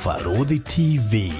Barũthi TV,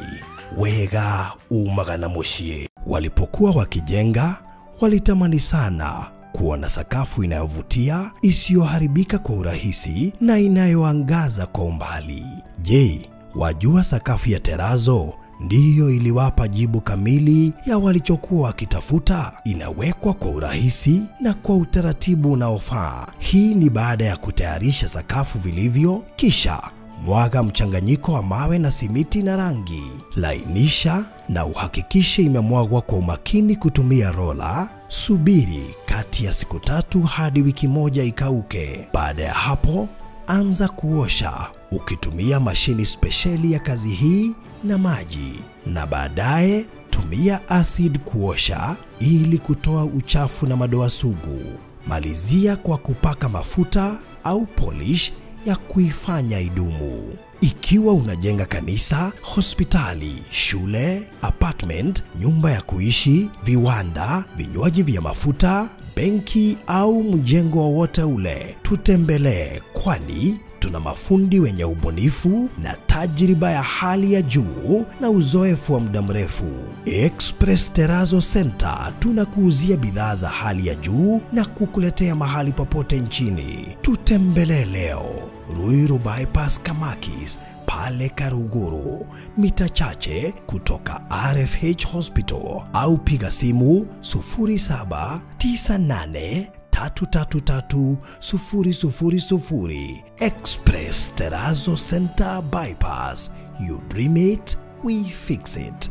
wega umaga na muciĩ. Walipokuwa wakijenga, walitamani sana kuona sakafu inayovutia, isiyoharibika kwa urahisi na inayoangaza kwa umbali. Je, wajua sakafu ya terazo ndiyo iliwapa jibu kamili ya walichokuwa wakitafuta? Inawekwa kwa urahisi na kwa utaratibu unaofaa. Hii ni baada ya kutayarisha sakafu vilivyo, kisha mwaga mchanganyiko wa mawe na simiti na rangi. Lainisha na uhakikishe imemwagwa kwa umakini kutumia rola. Subiri kati ya siku 3 hadi wiki 1 ikauke. Baada ya hapo, anza kuosha ukitumia mashini spesheli ya kazi hii na maji, na baadaye tumia acid kuosha ili kutoa uchafu na madoa sugu. Malizia kwa kupaka mafuta au polish ya kuifanya idumu. Ikiwa unajenga kanisa, hospitali, shule, apartment, nyumba ya kuishi, viwanda, vinywaji vya mafuta, benki au mjengo wowote ule, tutembelee, kwani tuna mafundi wenye ubunifu na tajriba ya hali ya juu na uzoefu wa muda mrefu. Express Terrazzo Center tunakuuzia bidhaa za hali ya juu na kukuletea mahali popote nchini. Tutembelee leo Ruiru Bypass Kamakis pale Karuguru, mita chache kutoka RFH Hospital, au piga simu 0798 333 000. Express Terrazzo Center Bypass. You dream it, we fix it.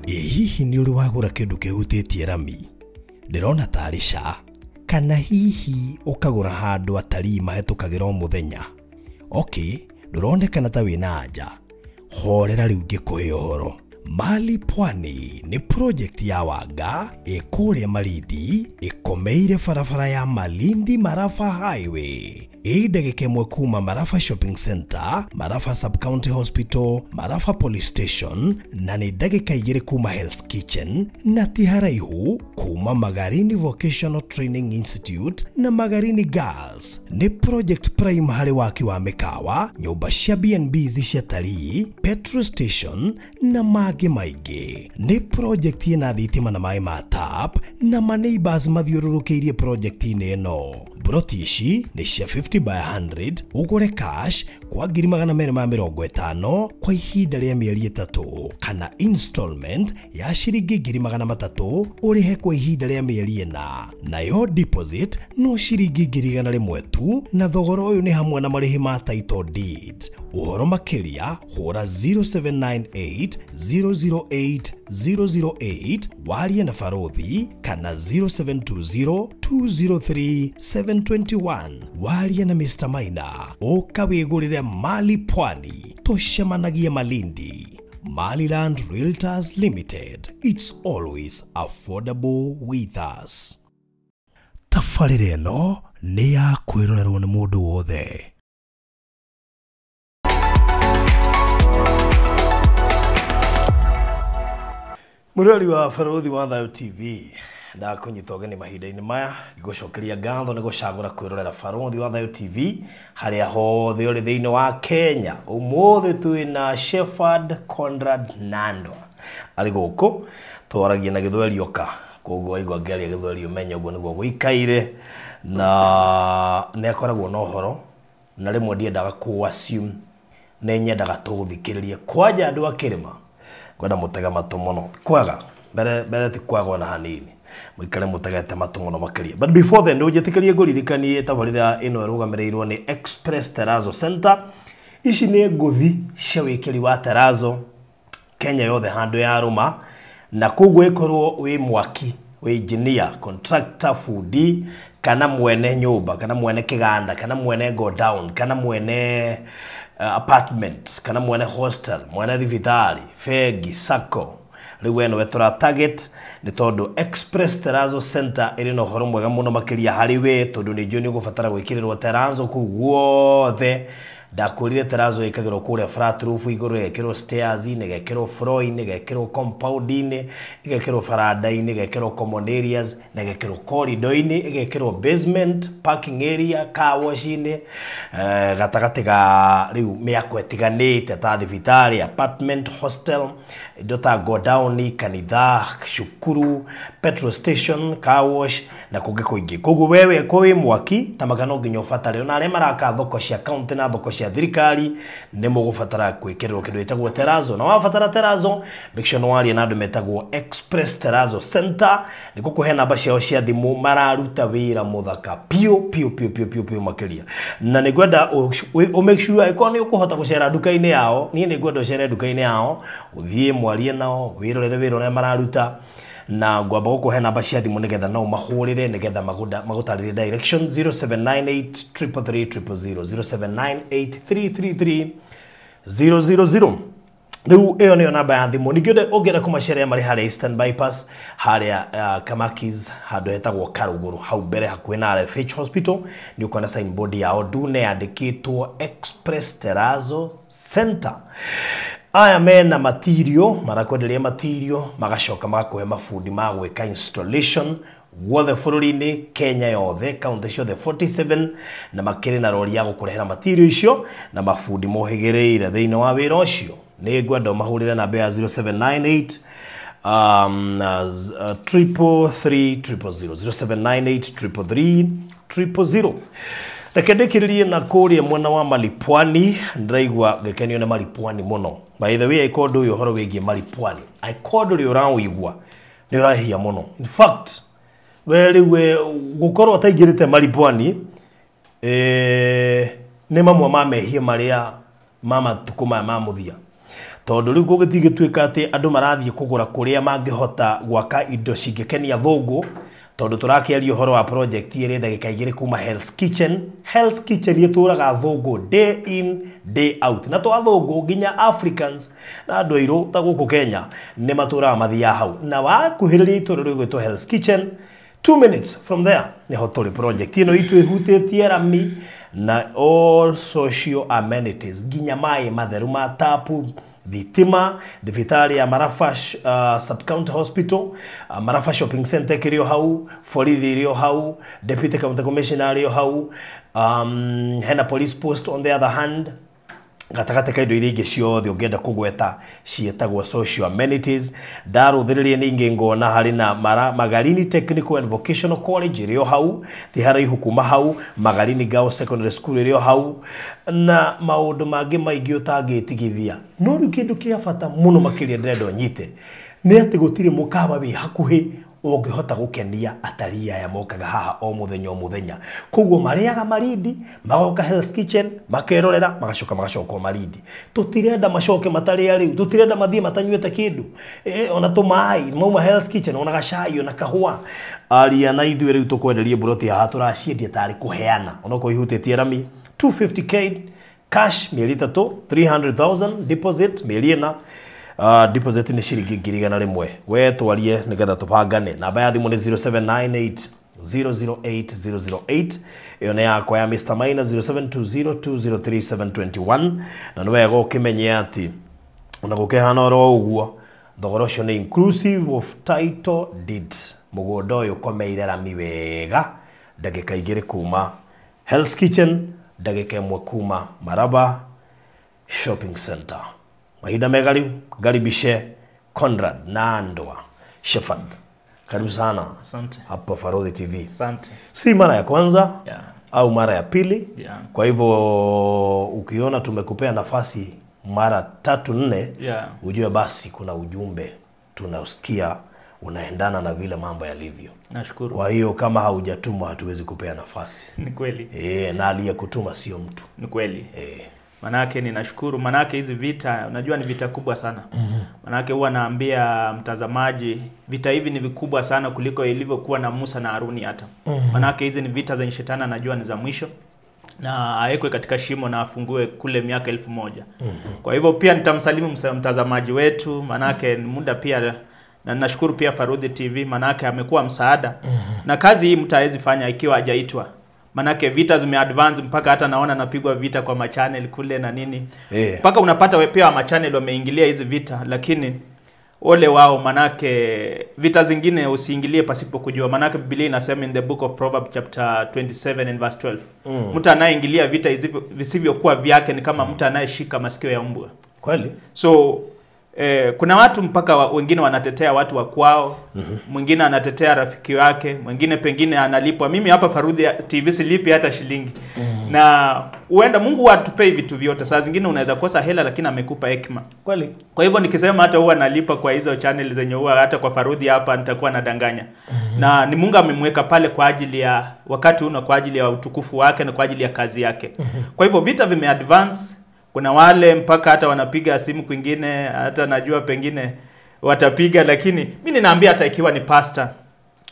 Hihi ni uri wagura kindu kihutĩtie rami? Ndĩrona tarĩ ca, kana hihi ũkagũra handũ atarii mahĩtũkagĩra o mũthenya. Okay, ndũronekana ta wĩna anja. Horera rĩu ngĩkũhe ũhoro. Mali Pwani ni project ya Wanga ĩkũrĩa Malindi, ĩkomeire barabara ya Malindi Marafa Highway. Ĩ ndagĩka ĩmwe kuma Marafa Shopping Center, Marafa Sub-County Hospital, Marafa Police Station, na nĩ ndagĩka 2 kuma Hell's Kitchen, na ti haraihu kuma Magarini Vocational Training Institute na Magarini Girls. Nĩ project prime harĩ waki wa mĩkawa, nyũmba cia B&B cia talii, petrol station na mangĩ maingĩ. Nĩ project ĩna thitima na maĩ ma tap na ma neighbors mathiũrũrũkĩirie project-inĩ ĩno. Broti ici nĩ cia 50 by 100, ũgũre cash kwa 250,000 kwa ihinda rĩa mĩeri 3, kana installment ya ciringi 300,000 ũrĩhe kwa ihinda rĩa mĩeri 4. Nayo deposit no ciringi 100,000 tu, na thogora ũyũ nĩ hamwe na marĩhi ma title deed. Ũhoro makĩria hũra 0798 008 008 warie na Barũthi, kana 0720 203 721 warie na Mr. Maina. Ũka wĩgũrĩre Mali Pwani, tũcemanagie Malindi. Maliland Realtors Limited, it's always affordable with us. Tabarĩra ĩno nĩ ya kwĩrorerwo nĩ mũndũ wothe. Mũrori wa Barũthi wa Thayũ TV, ndakũnyita ũgeni mahinda-inĩ maya ngĩgũcokeria ngatho nĩ gũcagũra kwĩrorera Barũthi wa Thayũ TV harĩa hothe ũrĩ thĩinĩ wa Kenya. Ũmũthĩ twĩna Shepherd Conrad Nandwa arĩ gũkũ, twaragia na gĩthweri oka, koguo waigua ngĩaria gĩthweri ũmenye ũguo nĩguo gũikaire, na nĩ akoragwo na ũhoro na rĩmwe ndiendaga kũ assume, nĩ nyendaga tũthikĩrĩrie kwanja andũ a kĩrĩma kwenda mũtega matũ mũno kwaga mbere ti kwaga ona hanini, mũikare mũtegete matũ mũno makĩria. But before then, ndũnjĩtĩkĩrie ngũririkanie tabarĩra ĩno ĩrũgamĩrĩirwo nĩ Express Terrazzo Center. Ici nĩ ngũthi cia wĩkĩri wa terrazzo Kenya yothe handũ ya rũma, na koguo ĩkorwo wĩ mwaki, wĩ engineer, contractor, fundi, kana mwene nyũmba, kana mwene kĩganda, kana mwene go down, kana mwene apartment, kana mwene hostel, mwene thibitarĩ, bengi, sacco. Rĩu we nĩwe tũra target nĩ tondũ Express Terrazzo Center ĩrĩ na ũhoro mwega mũno makĩria harĩ we, tondũ nĩ njũĩ nĩ ũgũbatara gwĩkĩrĩrwo terrazzo kũu guothe. Ndakwĩrire terazo ĩkagĩrwo kũrĩa flat roof igũrũ, ĩgekĩrwo stairs-inĩ, ĩgekĩrwo floor-inĩ, ĩgekĩrwo compound-inĩ, ĩgekĩrwo baranda-inĩ, ĩgekĩrwo common areas, na ĩgekĩrwo corridor-inĩ, ĩgekĩrwo basement, parking area, car wash-inĩ, gatagatĩ ga rĩu mĩako ĩtiganĩte ta thibitarĩ, apartment, hostel, indo ta godown, kanitha, cukuru, petrol station, car wash na kũngĩ kũingĩ. Koguo wewe ko wĩ mwaki ta maka no nginya ũbatare, ona arĩa maraka thoko cia county na thoko cia thirikari nĩ mũgũbatara gwĩkĩrĩrwo kĩndũ gĩtagwo terazo. Na wabatara terazo, make sure nĩ waria na andũ metagwo Express Terazo Center, nĩ gũkũhe namba ciao cia thimũ, mararuta wĩra mũthaka piũ piũ piũ piũ piũ piũ makĩria. Na nĩ ngwenda ũ make sure ĩkorwo nĩ ũkũhota gũcera nduka-inĩ yao, niĩ nĩ ngwenda ũcere nduka-inĩ yao, ũthiĩ mwarie nao, wĩrorere wĩra ũrĩa mararuta. Na ngwamba gũkũhe namba cia thimũ nĩgetha no ũmahũrĩre nĩgetha magũtarĩrie direction 0798 333 000, 0798 333 000. Rĩu ĩyo nĩyo namba ya thimũ. Ningĩ ũngĩenda kũmacerea marĩ harĩa Eastern Bypass, harĩa Kamakis, handũ hetagwo Karũgũrũ, hau mbere hakuhĩ na RFH Hospital, nĩ ũkuona signboard yao ndune yandĩkĩtwo Express Terazo Center. Aya mena material, marakwenderia material, magacoka magakũhe mabundi ma gwĩka installation guothe bũrũri-inĩ, Kenya yothe, kaunti ciothe 47, na makĩrĩ na rori ya gũkũrehera material icio na mabundi mohĩgĩrĩire thĩinĩ wa wĩra ũcio. Nĩ ngwenda ũmahũrĩre namba ya 0798 333 000, 0798 333 000. Reke ndĩkĩrĩrie na kũrĩa mwena wa Malipwani, ndĩraigua ngĩkenio nĩ Malipwani mũno. By the way, aĩkorwo ndũĩ ũhoro wĩgiĩ Malipwani, aĩkorwo ndũrĩ ũraũigua, nĩ ũrahia mũno. In fact, we rĩu gũkorwo ũtaingĩrĩte Malipwani, nĩ mamwe ma mehia marĩa ma matukũ maya ma mũthia. Tondũ rĩu gũgĩtigĩtuĩka atĩ andũ marathiĩ kũgũra kũrĩa mangĩhota gwaka indo cingĩkenia thũngũ, tondũ tũrakĩaria ũhoro wa project ĩrĩ ndagĩka igĩrĩ kuma Hell's Kitchen. Hell's Kitchen ĩtũraga thũngũ day in day out, na to athũngũ nginya Africans na andũ airũ ta gũkũ Kenya nĩ matũraga mathiaga hau. Na wakuhĩrĩria itũũra rĩu gwĩtwo Hell's Kitchen, 2 minutes from there nĩho tũrĩ. Project ĩno itũ ĩhutĩtie rami na all social amenities, nginya maĩ matheru ma tapu, thitima, thibitarĩ ya Marafa Sub-County Hospital, Marafa Shopping Center ĩkĩrĩ o hau, borithi ĩrĩ o hau, Deputy County Commissioner arĩ o hau, hena police post on the other hand, gatagatĩ ka indo iria ingĩ ciothe ũngĩenda kũgweta ciĩtagwo social amenities. Ndarũthĩrĩria ningĩ ngona harĩ na Magarini Technical and Vocational College ĩrĩ o hau, ti haraihu kuma hau, Magarini Girls Secondary School ĩrĩ o hau, na maũndũ mangĩ maingĩ ũtangĩtigithia. No rĩu kĩndũ kĩa bata mũno makĩria ndĩrenda ũnyite nĩ atĩ gũtirĩ mũkawa wĩ hakuhĩ ũngĩhota gũkenia atarii aya mokaga haha o mũthenya o mũthenya. Koguo marĩaga Malindi, magoka Hell's Kitchen, makerorera, magacoka magacoka o Malindi. Tũtirenda macoke matarĩa rĩu, tũtirenda mathiĩ matanyuĩte kĩndũ. Ona tũmaĩ, mauma Hell's Kitchen, ona gacai, ona kahũa. Aria na ithuĩ rĩu tũkwenderie mburoti haha tũraciendia tarĩ kũheana. Onokorwo ihutĩtie rami 250k cash mĩeri 3, 300,000 deposit mĩeri 4. Deposit nĩ ciringi 100,000. We twarie nĩgetha tũbangane. Namba ya thimũ nĩ 0798 008 008. Ĩyo nĩ yakwa ya Mr. Maina 0720 203 721. Na nĩ wega ũkĩmenye atĩ ona gũkĩhana oro ũguo, thogora ũcio nĩ inclusive of title deed. Mũgũnda ũyũ ũkomeire rami wega, ndagĩka 2 kuma Hell's Kitchen, ndagĩka 1 kuma Maraba Shopping Center. Mahinda mega rĩu, ngaribishe Conrad Nandwa Shepherd. Karibu sana. Asante. Hapa Farudhi TV. Asante. Si mara ya kwanza, yeah, au mara ya pili. Yeah. Kwa hivyo ukiona tumekupea nafasi mara 3 4, yeah, ujue basi kuna ujumbe tunausikia unaendana na vile mambo yalivyo. Nashukuru. Kwa hiyo kama haujatumwa hatuwezi kupea nafasi. Ni kweli. Na aliyekutuma sio mtu. Ni kweli. Manake ninashukuru, manake hizi vita, unajua ni vita kubwa sana. Manake huwa naambia mtazamaji, vita hivi ni vikubwa sana kuliko ilivyokuwa na Musa na Haruni hata. Manake hizi ni vita za shetani, najua ni za mwisho. Na aekwe katika shimo na afungue kule miaka 1000. Kwa hivyo pia nitamsalimu mtazamaji wetu, manake muda pia, na nashukuru pia Farudhi TV, manake amekuwa msaada. Na kazi hii mtu hawezi fanya ikiwa hajaitwa. Manake vita zimeadvance mpaka hata naona napigwa vita kwa machannel kule na nini. Mpaka unapata pia machannel wameingilia hizi vita, lakini ole wao, manake vita zingine usiingilie pasipo kujua. Manake Biblia inasema in the book of Proverbs chapter 27 and verse 12. Mtu anayeingilia vita visivyokuwa vyake ni kama mtu anayeshika masikio ya mbwa. Kweli? So kuna watu mpaka wengine wanatetea watu wa kwao, mwingine anatetea rafiki wake, mwingine pengine analipwa. Mimi hapa Farudhi TV silipi hata shilingi. Na huenda Mungu atupei vitu vyote. Saa zingine unaweza kosa hela lakini amekupa hekima. Kweli? Kwa hivyo nikisema hata huwa nalipa kwa hizo channel zenye huwa hata kwa Farudhi hapa nitakuwa nadanganya. Na ni Mungu amemweka pale kwa ajili ya wakati huu na kwa ajili ya utukufu wake na kwa ajili ya kazi yake. Kwa hivyo vita vimeadvance. Kuna wale mpaka hata wanapiga simu kwingine, hata najua pengine watapiga, lakini mimi ninaambia hata ikiwa ni pastor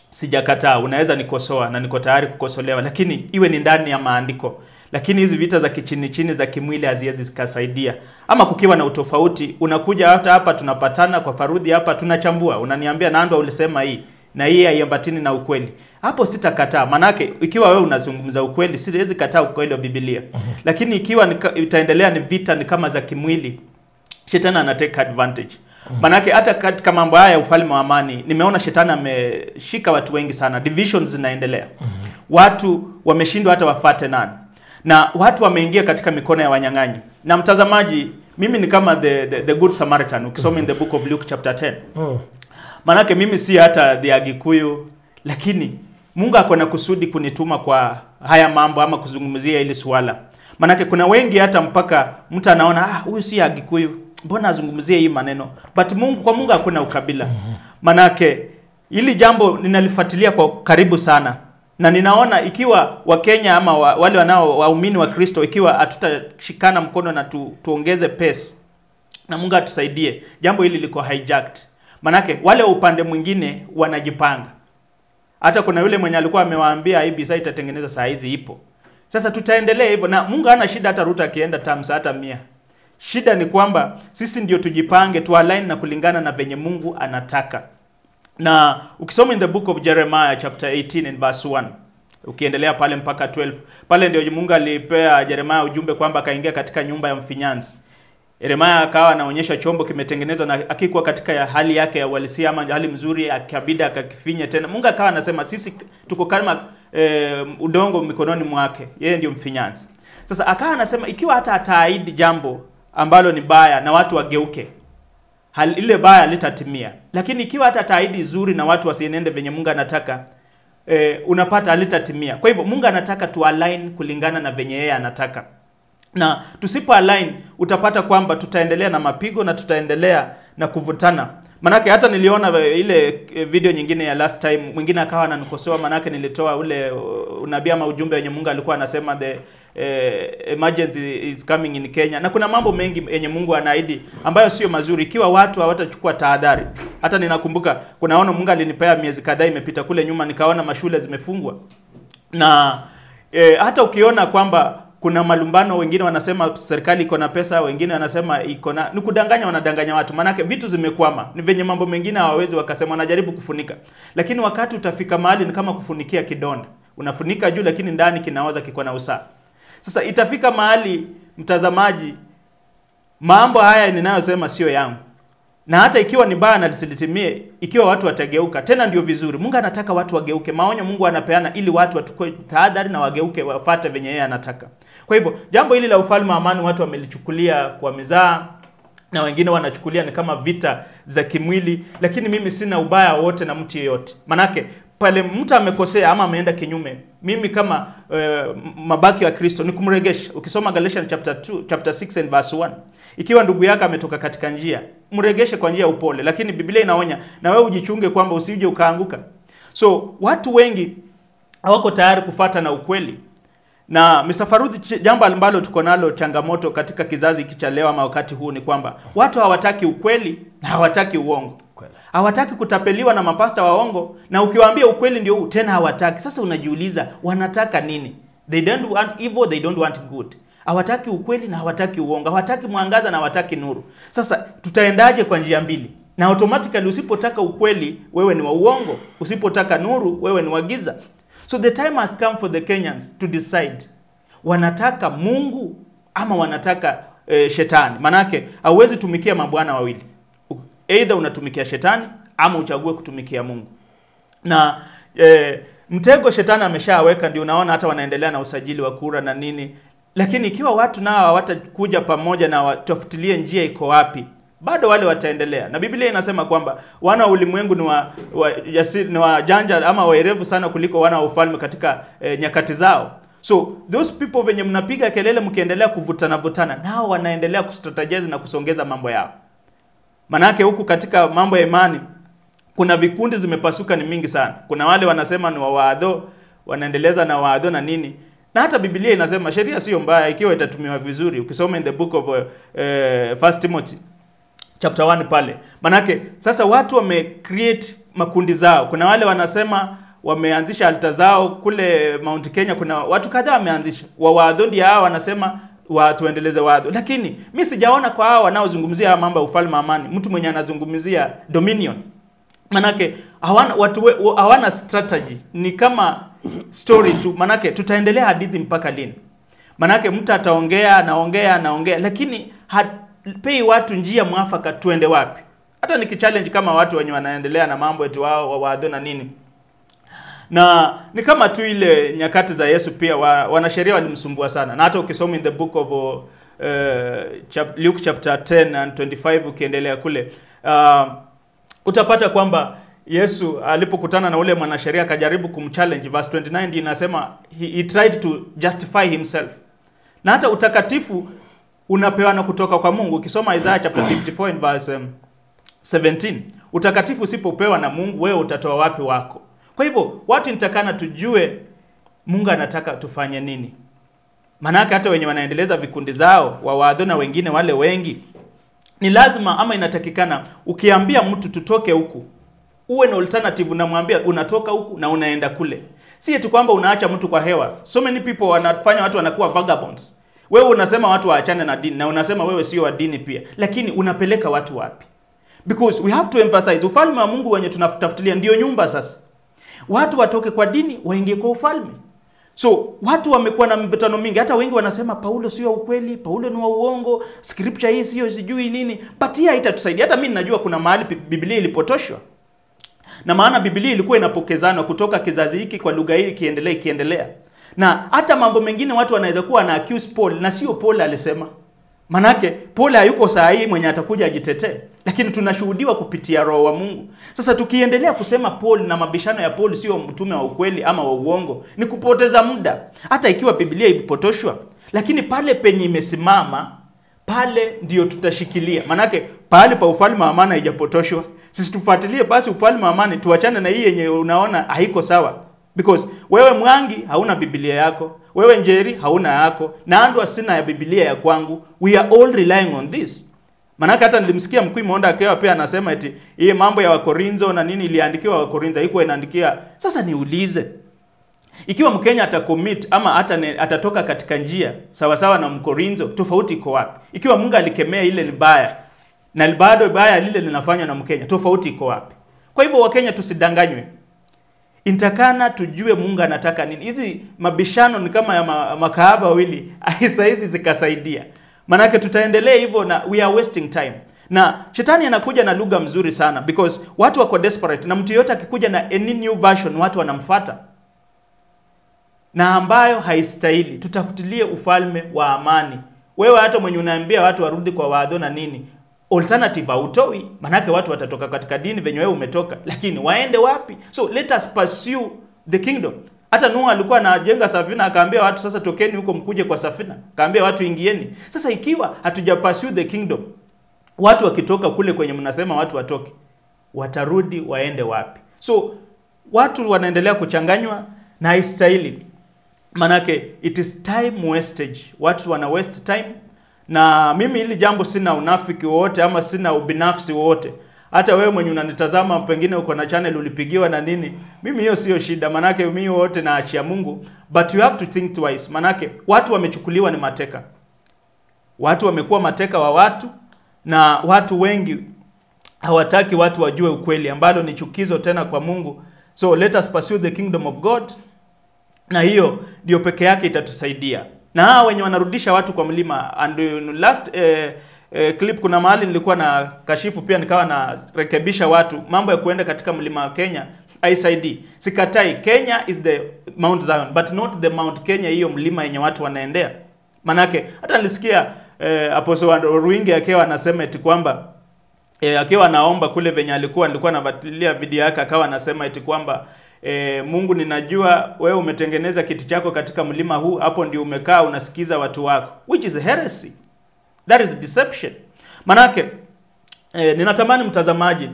sijakataa, unaweza nikosoa na niko tayari kukosolewa, lakini iwe ni ndani ya maandiko. Lakini hizi vita za kichini chini za kimwili haziwezi zikasaidia. Ama kukiwa na utofauti, unakuja hata hapa tunapatana kwa Farudhi hapa tunachambua, unaniambia Nandwa ulisema hii na hii haiambatani na ukweli. Hapo sitakataa, manake ikiwa wewe unazungumza ukweli siwezi kataa ukweli wa Biblia. Lakini ikiwa itaendelea ni vita ni kama za kimwili, shetani ana take advantage. Manake hata katika mambo haya ya ufalme wa amani nimeona shetani ameshika watu wengi sana, divisions zinaendelea. Watu wameshindwa hata wafate nani. Na watu wameingia katika mikono ya wanyang'anyi. Na mtazamaji, mimi ni kama the good Samaritan ukisoma in the book of Luke chapter 10. Manake mimi si hata the Agikuyu, lakini Mungu ako na kusudi kunituma kwa haya mambo ama kuzungumzia hili swala. Manake kuna wengi hata mpaka mtu anaona huyu si Agikuyu, mbona azungumzie hii maneno? But Mungu, kwa Mungu hakuna ukabila. Manake hili jambo ninalifuatilia kwa karibu sana. Na ninaona ikiwa Wakenya ama wale wanao waumini wa Kristo, ikiwa hatutashikana mkono na tuongeze pace na Mungu atusaidie, jambo hili liko hijacked. Manake wale upande mwingine wanajipanga. Hata kuna yule mwenye alikuwa amewaambia IEBC itatengenezwa saa hizi ipo. Sasa tutaendelea hivyo na Mungu hana shida hata Ruto akienda terms hata 100. Shida ni kwamba sisi ndio tujipange, tu align na kulingana na venye Mungu anataka. Na ukisoma in the book of Jeremiah chapter 18 and verse 1, ukiendelea pale mpaka 12, pale ndio Mungu alipea Jeremiah ujumbe kwamba akaingia katika nyumba ya mfinyanzi. Yeremia akawa anaonyesha chombo kimetengenezwa na akikuwa katika ya hali yake ya uhalisia ama hali mzuri, akabida akakifinya tena. Mungu akawa anasema sisi tuko kama udongo mikononi mwake, yeye ndio mfinyanzi. Sasa akawa anasema ikiwa hata ataahidi jambo ambalo ni baya na watu wageuke, hali ile baya litatimia. Lakini ikiwa hata ataahidi zuri na watu wasienende venye Mungu anataka, unapata halitatimia. Kwa hivyo Mungu anataka tu align kulingana na venye yeye anataka. Na tusipo align utapata kwamba tutaendelea na mapigo na tutaendelea na kuvutana. Manake hata niliona ile video nyingine ya last time, mwingine akawa ananikosoa manake nilitoa ule unabii ama ujumbe wenye Mungu alikuwa anasema the emergency is coming in Kenya. Na kuna mambo mengi yenye Mungu anaahidi ambayo sio mazuri ikiwa watu hawatachukua tahadhari. Hata ninakumbuka kuna ono Mungu alinipea miezi kadhaa imepita kule nyuma, nikaona mashule zimefungwa. Na hata ukiona kwamba kuna malumbano, wengine wanasema serikali iko na pesa, wengine wanasema iko na, ni kudanganya, wanadanganya watu. Manake vitu zimekwama, ni venye mambo mengine hawawezi wakasema, wanajaribu kufunika. Lakini wakati utafika mahali ni kama kufunikia kidonda. Unafunika juu lakini ndani kinaoza, kiko na usaha. Sasa itafika mahali mtazamaji, mambo haya ninayosema sio yangu. Na hata ikiwa ni baya na lisilitimie, ikiwa watu watageuka, tena ndio vizuri. Mungu anataka watu wageuke. Maonyo Mungu anapeana ili watu wachukue tahadhari na wageuke, wafuate venye yeye anataka. Kwa hivyo, jambo hili la ufalme wa amani watu wamelichukulia kwa mizaa, na wengine wanachukulia ni kama vita za kimwili, lakini mimi sina ubaya wote na mtu yeyote. Manake pale mtu amekosea ama ameenda kinyume, mimi kama mabaki wa Kristo ni kumregesha. Ukisoma Galatians chapter 2, chapter 6 and verse 1, ikiwa ndugu yako ametoka katika njia, mregeshe kwa njia ya upole, lakini Biblia inaonya na wewe ujichunge kwamba usije ukaanguka. So watu wengi hawako tayari kufuata na ukweli. Na Mr. Farudhi, jambo ambalo tuko nalo changamoto katika kizazi hiki cha leo ama wakati huu ni kwamba watu hawataki ukweli na hawataki uongo. Hawataki kutapeliwa na mapasta waongo, na ukiwaambia ukweli ndio huu tena hawataki. Sasa unajiuliza wanataka nini? They don't want evil, they don't want good. Hawataki ukweli na hawataki uongo, hawataki mwangaza na hawataki nuru. Sasa tutaendaje kwa njia mbili? Na automatically usipotaka ukweli wewe ni wa uongo, usipotaka nuru wewe ni wa giza. So the time has come for the Kenyans to decide wanataka Mungu ama wanataka shetani. Manake hauwezi tumikia mabwana wawili. Either unatumikia shetani ama uchague kutumikia Mungu. Na mtego shetani ameshaweka, ndio unaona hata wanaendelea na usajili wa kura na nini. Lakini ikiwa watu nao hawatakuja pamoja na watafutilie njia iko wapi, bado wale wataendelea. Na Biblia inasema kwamba wana wa ulimwengu ni wajanja ama waerevu sana kuliko wana wa ufalme katika nyakati zao. So those people venye mnapiga kelele mkiendelea kuvutana vutana, nao wanaendelea kustrategize na kusongeza mambo yao. Manake huku katika mambo ya imani kuna vikundi zimepasuka ni mingi sana. Kuna wale wanasema ni waadho, wanaendeleza na waadho na nini. Na hata Biblia inasema sheria sio mbaya ikiwa itatumiwa vizuri. Ukisoma in the book of 1 Timothy chapter 1 pale. Manake sasa watu wame create makundi zao. Kuna wale wanasema wameanzisha altar zao kule Mount Kenya, kuna watu kadhaa wameanzisha. Waadho ndio hao wanasema watuendeleze waadho. Lakini mimi sijaona kwa hao wanaozungumzia mambo ya ufalme amani mtu mwenye anazungumzia dominion. Manake hawana watu, hawana strategy, ni kama story tu. Manake tutaendelea hadithi mpaka lini? Manake mtu ataongea anaongea anaongea, lakini hapei watu njia mwafaka tuende wapi. Hata nikichallenge kama watu wenye wanaendelea na mambo eti wao waadho na nini. Na ni kama tu ile nyakati za Yesu pia wanasheria walimsumbua sana. Na hata ukisoma in the book of Luke chapter 10 and 25 ukiendelea kule, utapata kwamba Yesu alipokutana na ule mwanasheria akajaribu kumchallenge. Verse 29 inasema he tried to justify himself. Na hata utakatifu unapewa kutoka kwa Mungu. Ukisoma Isaiah chapter 54 and verse 17, utakatifu usipopewa na Mungu, wewe utatoa wapi wako? Kwa hivyo watu nitakana tujue Mungu anataka tufanye nini. Manake hata wenye wanaendeleza vikundi zao waadho na wengine wale wengi, ni lazima ama inatakikana ukiambia mtu tutoke huku, uwe na alternative, unamwambia unatoka huku na unaenda kule. Si eti kwamba unaacha mtu kwa hewa. So many people wanafanya watu wanakuwa vagabonds. Wewe unasema watu waachane na dini na unasema wewe sio wa dini pia, lakini unapeleka watu wapi? Because we have to emphasize ufalme wa Mungu wenye tunatafutilia ndio nyumba sasa. Watu watoke kwa dini waingie kwa ufalme. So watu wamekuwa na mvutano mingi. Hata wengi wanasema Paulo sio ukweli, Paulo ni wa uongo, scripture hii sio sijui nini. But hii haitatusaidia. Hata mimi najua kuna mahali Biblia ilipotoshwa. Na maana Biblia ilikuwa inapokezana kutoka kizazi hiki kwa lugha hii kiendelea ikiendelea. Na hata mambo mengine watu wanaweza kuwa na accuse Paul na sio Paul alisema. Manake Paul hayuko saa hii mwenye atakuja ajitetee, lakini tunashuhudiwa kupitia Roho wa Mungu. Sasa tukiendelea kusema Paul na mabishano ya Paul sio mtume wa ukweli ama wa uongo, ni kupoteza muda. Hata ikiwa Biblia ilipotoshwa, lakini pale penye imesimama pale ndio tutashikilia. Manake pale pa ufalme wa amani haijapotoshwa. Sisi tufuatilie basi ufalme wa amani, tuachane na hii yenye unaona haiko sawa. Because wewe Mwangi hauna Biblia yako, wewe Njeri hauna yako, na Andwa sina ya Biblia ya kwangu. We are all relying on this. Manake hata nilimsikia Mkuu Monda akiwa pia anasema eti hii mambo ya Wakorintho na nini iliandikiwa Wakorintho, haikuwa inaandikia. Sasa niulize, ikiwa Mkenya atacommit ama hata atatoka katika njia sawa sawa na Mkorintho, tofauti iko wapi? Ikiwa Mungu alikemea ile libaya na bado baya lile linafanywa na Mkenya, tofauti iko wapi? Kwa hivyo Wakenya tusidanganywe. Intakana tujue Mungu anataka nini. Hizi mabishano ni kama ya makahaba wawili, saa hizi zikasaidia. Manake tutaendelea hivyo na we are wasting time. Na shetani anakuja na lugha mzuri sana because watu wako desperate, na mtu yote akikuja na any new version watu wanamfuata. Na ambayo haistahili. Tutafutilie ufalme wa amani. Wewe hata mwenye unaambia watu warudi kwa waadho na nini, alternative hautoi, manake watu watatoka katika dini venye wewe umetoka, lakini waende wapi? So let us pursue the kingdom. Hata Nuhu alikuwa anajenga safina, akaambia watu sasa tokeni huko mkuje kwa safina, akaambia watu ingieni. Sasa ikiwa hatuja pursue the kingdom, watu wakitoka kule kwenye mnasema watu watoke, watarudi waende wapi? So watu wanaendelea kuchanganywa na haistahili. Manake it is time wastage. Watu wana waste time. Na mimi hili jambo sina unafiki wowote ama sina ubinafsi wowote. Hata wewe mwenye unanitazama pengine uko na channel ulipigiwa na nini, mimi hiyo sio shida, manake mimi wote naachia Mungu. But you have to think twice. Manake watu wamechukuliwa ni mateka. Watu wamekuwa mateka wa watu, na watu wengi hawataki watu wajue ukweli, ambalo ni chukizo tena kwa Mungu. So let us pursue the kingdom of God. Na hiyo ndio peke yake itatusaidia. Na hawa wenye wanarudisha watu kwa mlima, and last clip kuna mahali nilikuwa na kashifu pia nikawa narekebisha watu mambo ya kuenda katika mlima wa Kenya haisaidii. Sikatai, Kenya is the Mount Zion but not the Mount Kenya, hiyo mlima yenye watu wanaendea. Manake hata nilisikia Apostle Ruinge akiwa anasema eti kwamba akiwa anaomba kule venye alikuwa, nilikuwa nafuatilia video yake, akawa anasema eti kwamba Mungu, ninajua wewe umetengeneza kiti chako katika mlima huu, hapo ndio umekaa unasikiza watu wako, which is heresy. That is deception. Manake ninatamani mtazamaji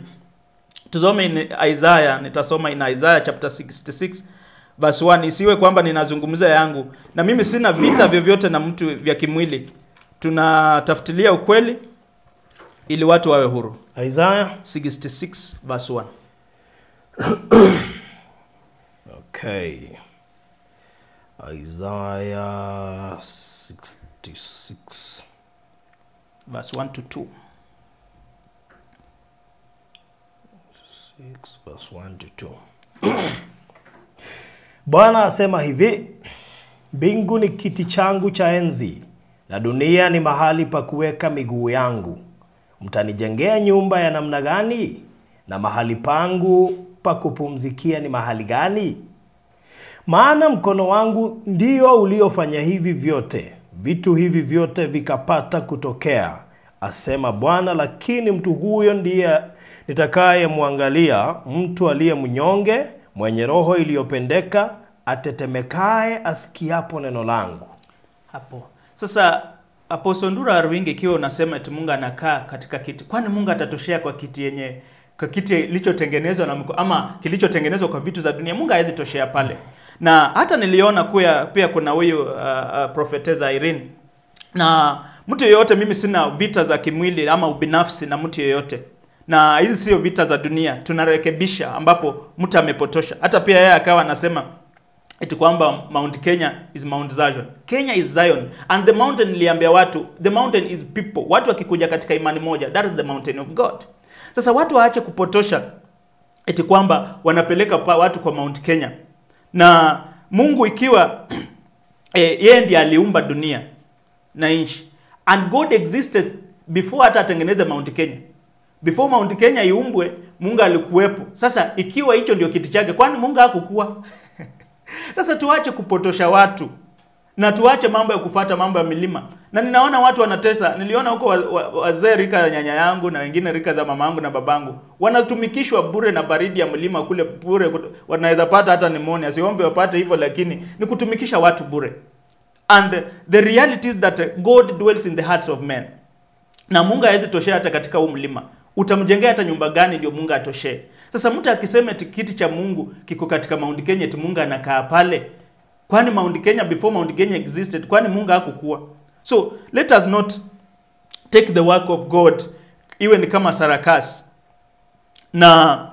tusome in Isaiah, nitasoma in Isaiah chapter 66 verse 1. Isiwe kwamba ninazungumza yangu, na mimi sina vita vyovyote na mtu vya kimwili. Tunatafutilia ukweli ili watu wawe huru. Isaiah 66 verse 1. Okay. Isaiah 66 verse 1 to 2. 6 verse 1 to 2. Bwana asema hivi: mbingu ni kiti changu cha enzi, na dunia ni mahali pa kuweka miguu yangu. Mtanijengea nyumba ya namna gani? Na mahali pangu pa kupumzikia ni mahali gani? Maana mkono wangu ndio uliofanya hivi vyote, vitu hivi vyote vikapata kutokea, asema Bwana. Lakini mtu huyo ndiye nitakayemwangalia, mtu aliye mnyonge, mwenye roho iliyopendeka, atetemekae asikiapo neno langu. Hapo sasa, Apostle Ndura Ruinge, ikiwa unasema eti Mungu anakaa katika kiti, kwani Mungu atatoshea kwa kiti yenye, kwa kiti kilichotengenezwa na mko, ama kilichotengenezwa kwa vitu za dunia? Mungu hawezi toshea pale. Na hata niliona pia kuna huyu prophetess Irene. Na mtu yeyote, mimi sina vita za kimwili ama ubinafsi na mtu yeyote. Na hizi sio vita za dunia, tunarekebisha ambapo mtu amepotosha. Hata pia yeye akawa anasema eti kwamba Mount Kenya is Mount Zion. Kenya is Zion. And the mountain, niliambia watu, the mountain is people. Watu wakikuja katika imani moja, that is the mountain of God. Sasa watu waache kupotosha eti kwamba wanapeleka watu kwa Mount Kenya. Na Mungu ikiwa yeye ndiye aliumba dunia na nchi. And God existed before hata atengeneze Mount Kenya. Before Mount Kenya iumbwe, Mungu alikuwepo. Sasa ikiwa hicho ndio kiti chake, kwani Mungu hakukuwa? Sasa tuache kupotosha watu na tuache mambo ya kufuata mambo ya milima. Na ninaona watu wanatesa. Niliona huko wazee rika ya nyanya yangu na wengine rika za mamangu na babangu wanatumikishwa bure na baridi ya mlima kule bure, wanaweza pata hata pneumonia. Siombe wapate hivyo, lakini ni kutumikisha watu bure. And the reality is that God dwells in the hearts of men. Na Mungu hawezi toshea hata katika huu mlima. Utamjengea hata nyumba gani ndio Mungu atoshee? Sasa mtu akisema eti kiti cha Mungu kiko katika Mount Kenya, eti Mungu anakaa pale, kwani Mount Kenya, before Mount Kenya existed, kwani Mungu hakukuwa? So let us not take the work of God iwe ni kama sarakasi. Na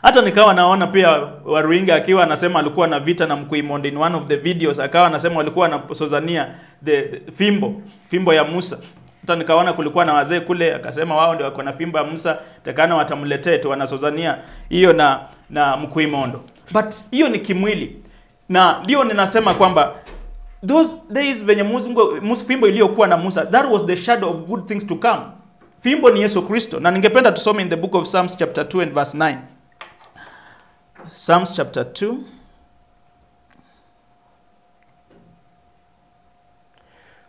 hata nikawa naona pia Waruinge akiwa anasema alikuwa na vita na Mkuimondi in one of the videos, akawa anasema walikuwa wanasozania the fimbo ya Musa. Hata nikaona kulikuwa na wazee kule, akasema wao ndio wako na fimbo ya Musa, takana watamletea tu, wanasozania hiyo na Mkuimondo. But hiyo ni kimwili. Na ndio ninasema kwamba those days venye Musa, fimbo iliyokuwa na Musa, that was the shadow of good things to come. Fimbo ni Yesu Kristo. Na ningependa tusome in the book of Psalms chapter 2 and verse 9. Psalms chapter 2.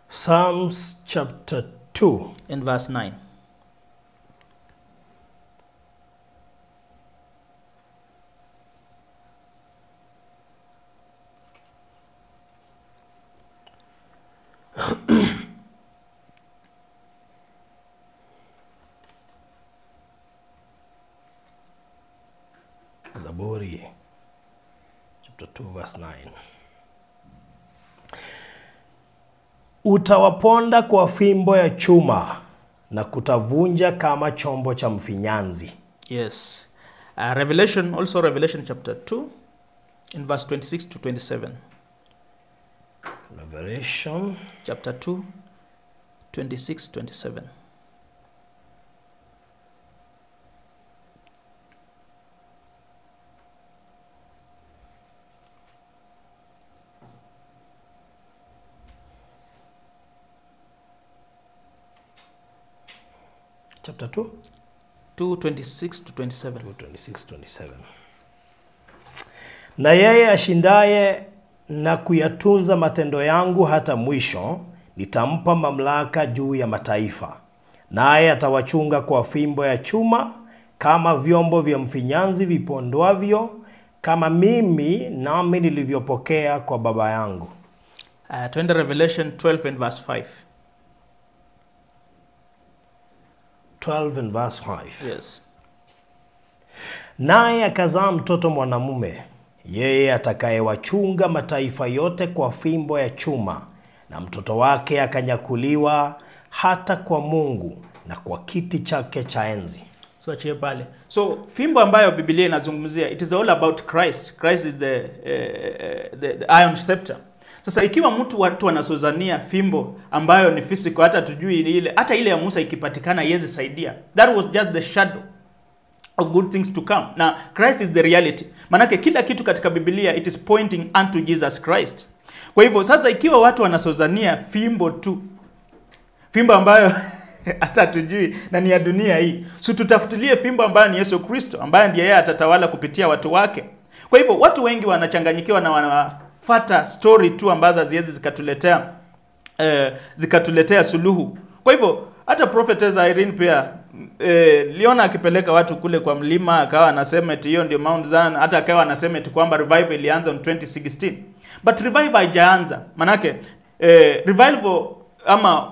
Psalms chapter 2 and verse 9. Zaburi chapter 2 verse 9. Utawaponda kwa fimbo ya chuma na kutavunja kama chombo cha mfinyanzi. Yes. Revelation, also Revelation chapter 2 in verse 26 to 27. Revelation chapter 2 26 27. Chapter 2 2:26 to 27. 26 27. Na yeye ashindaye na kuyatunza matendo yangu hata mwisho, nitampa mamlaka juu ya mataifa, naye atawachunga kwa fimbo ya chuma, kama vyombo vya mfinyanzi vipondwavyo, kama mimi nami nilivyopokea kwa Baba yangu. Twende Revelation 12 and verse 5. 12 and verse 5. Yes. Naye akazaa mtoto mwanamume, yeye atakayewachunga mataifa yote kwa fimbo ya chuma, na mtoto wake akanyakuliwa hata kwa Mungu na kwa kiti chake cha enzi. So achie pale. So fimbo ambayo Biblia inazungumzia, it is all about Christ. Christ is the iron scepter. Sasa ikiwa mtu watu wanasozania fimbo ambayo ni physical, hata tujui ile, hata ile ya Musa ikipatikana iweze saidia. That was just the shadow of good things to come. Na Christ is the reality. Manake kila kitu katika Biblia it is pointing unto Jesus Christ. Kwa hivyo sasa ikiwa watu wanasozania fimbo tu, fimbo ambayo hata tujui na ni ya dunia hii, so tutafutilie fimbo ambayo ni Yesu Kristo, ambaye ndiye yeye atatawala kupitia watu wake. Kwa hivyo watu wengi wanachanganyikiwa na wanafuata story tu ambazo haziwezi zikatuletea suluhu. Kwa hivyo hata Prophetess Irene pia Liona akipeleka watu kule kwa mlima akawa anasema eti hiyo ndio Mount Zion, hata akawa anasema eti kwamba revival ilianza on 2016. But revival haijaanza. Manake revival ama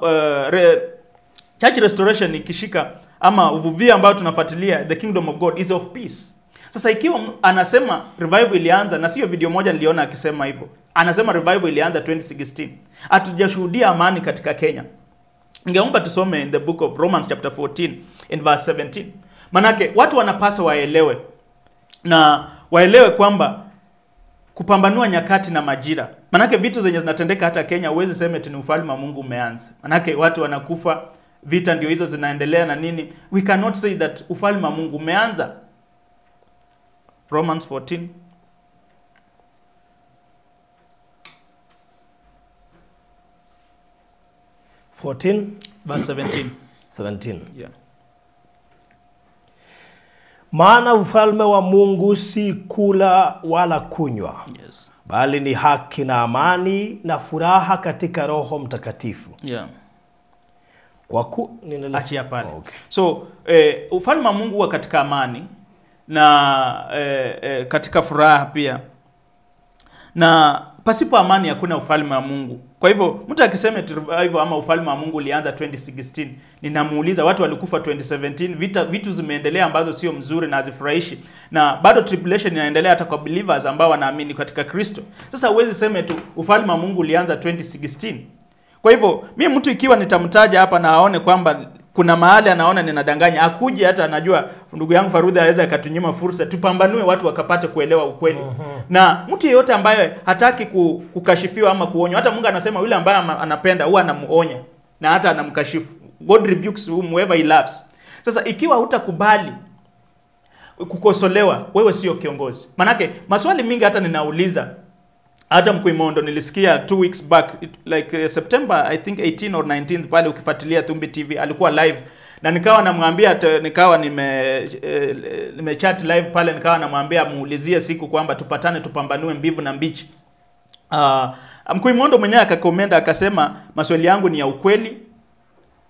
church restoration ikishika ama uvuvio ambao tunafuatilia, the kingdom of God is of peace. Sasa ikiwa anasema revival ilianza, na sio video moja niliona akisema hivyo. Anasema revival ilianza 2016. Hatujashuhudia amani katika Kenya. Ningeomba tusome in the book of Romans chapter 14 in verse 17. Manake watu wanapaswa waelewe, na waelewe kwamba kupambanua nyakati na majira. Manake vitu zenye zinatendeka hata Kenya huwezi sema eti ni ufalme wa Mungu umeanza. Manake watu wanakufa, vita ndio hizo zinaendelea na nini. We cannot say that ufalme wa Mungu umeanza. Romans 14 verse 17. 17. Yeah. Maana ufalme wa Mungu si kula wala kunywa, Yes. bali ni haki na amani na furaha katika Roho Mtakatifu. Yeah. Kwa ku Achia pale. Okay. So ufalme wa Mungu huwa katika amani na katika furaha pia. Na pasipo amani hakuna ufalme wa Mungu. Kwa hivyo mtu akisema hivyo ama ufalme wa Mungu ulianza 2016, ninamuuliza watu walikufa 2017, vita vitu zimeendelea ambazo sio mzuri na hazifurahishi, na bado tribulation inaendelea hata kwa believers ambao wanaamini katika Kristo. Sasa huwezi sema tu ufalme wa Mungu ulianza 2016. Kwa hivyo mimi mtu ikiwa nitamtaja hapa na aone kwamba kuna mahali anaona ninadanganya, akuje hata anajua ndugu yangu Farudha aweza akatunyima fursa, tupambanue watu wakapate kuelewa ukweli. Na mtu yeyote ambaye hataki kukashifiwa ama kuonywa, hata Mungu anasema yule ambaye anapenda huwa anamuonya na hata anamkashifu. God rebukes whomever he loves. Sasa ikiwa hutakubali kukosolewa, wewe sio kiongozi. Manake maswali mingi hata ninauliza, hata Mkuimondo nilisikia 2 weeks back, like September I think 18 or 19th pale, ukifuatilia Thumbi TV alikuwa live, na nikawa namwambia, nikawa nime chat live pale, nikawa namwambia muulizie siku kwamba tupatane tupambanue mbivu na mbichi. Mkuimondo mwenyewe akakomenda akasema maswali yangu ni ya ukweli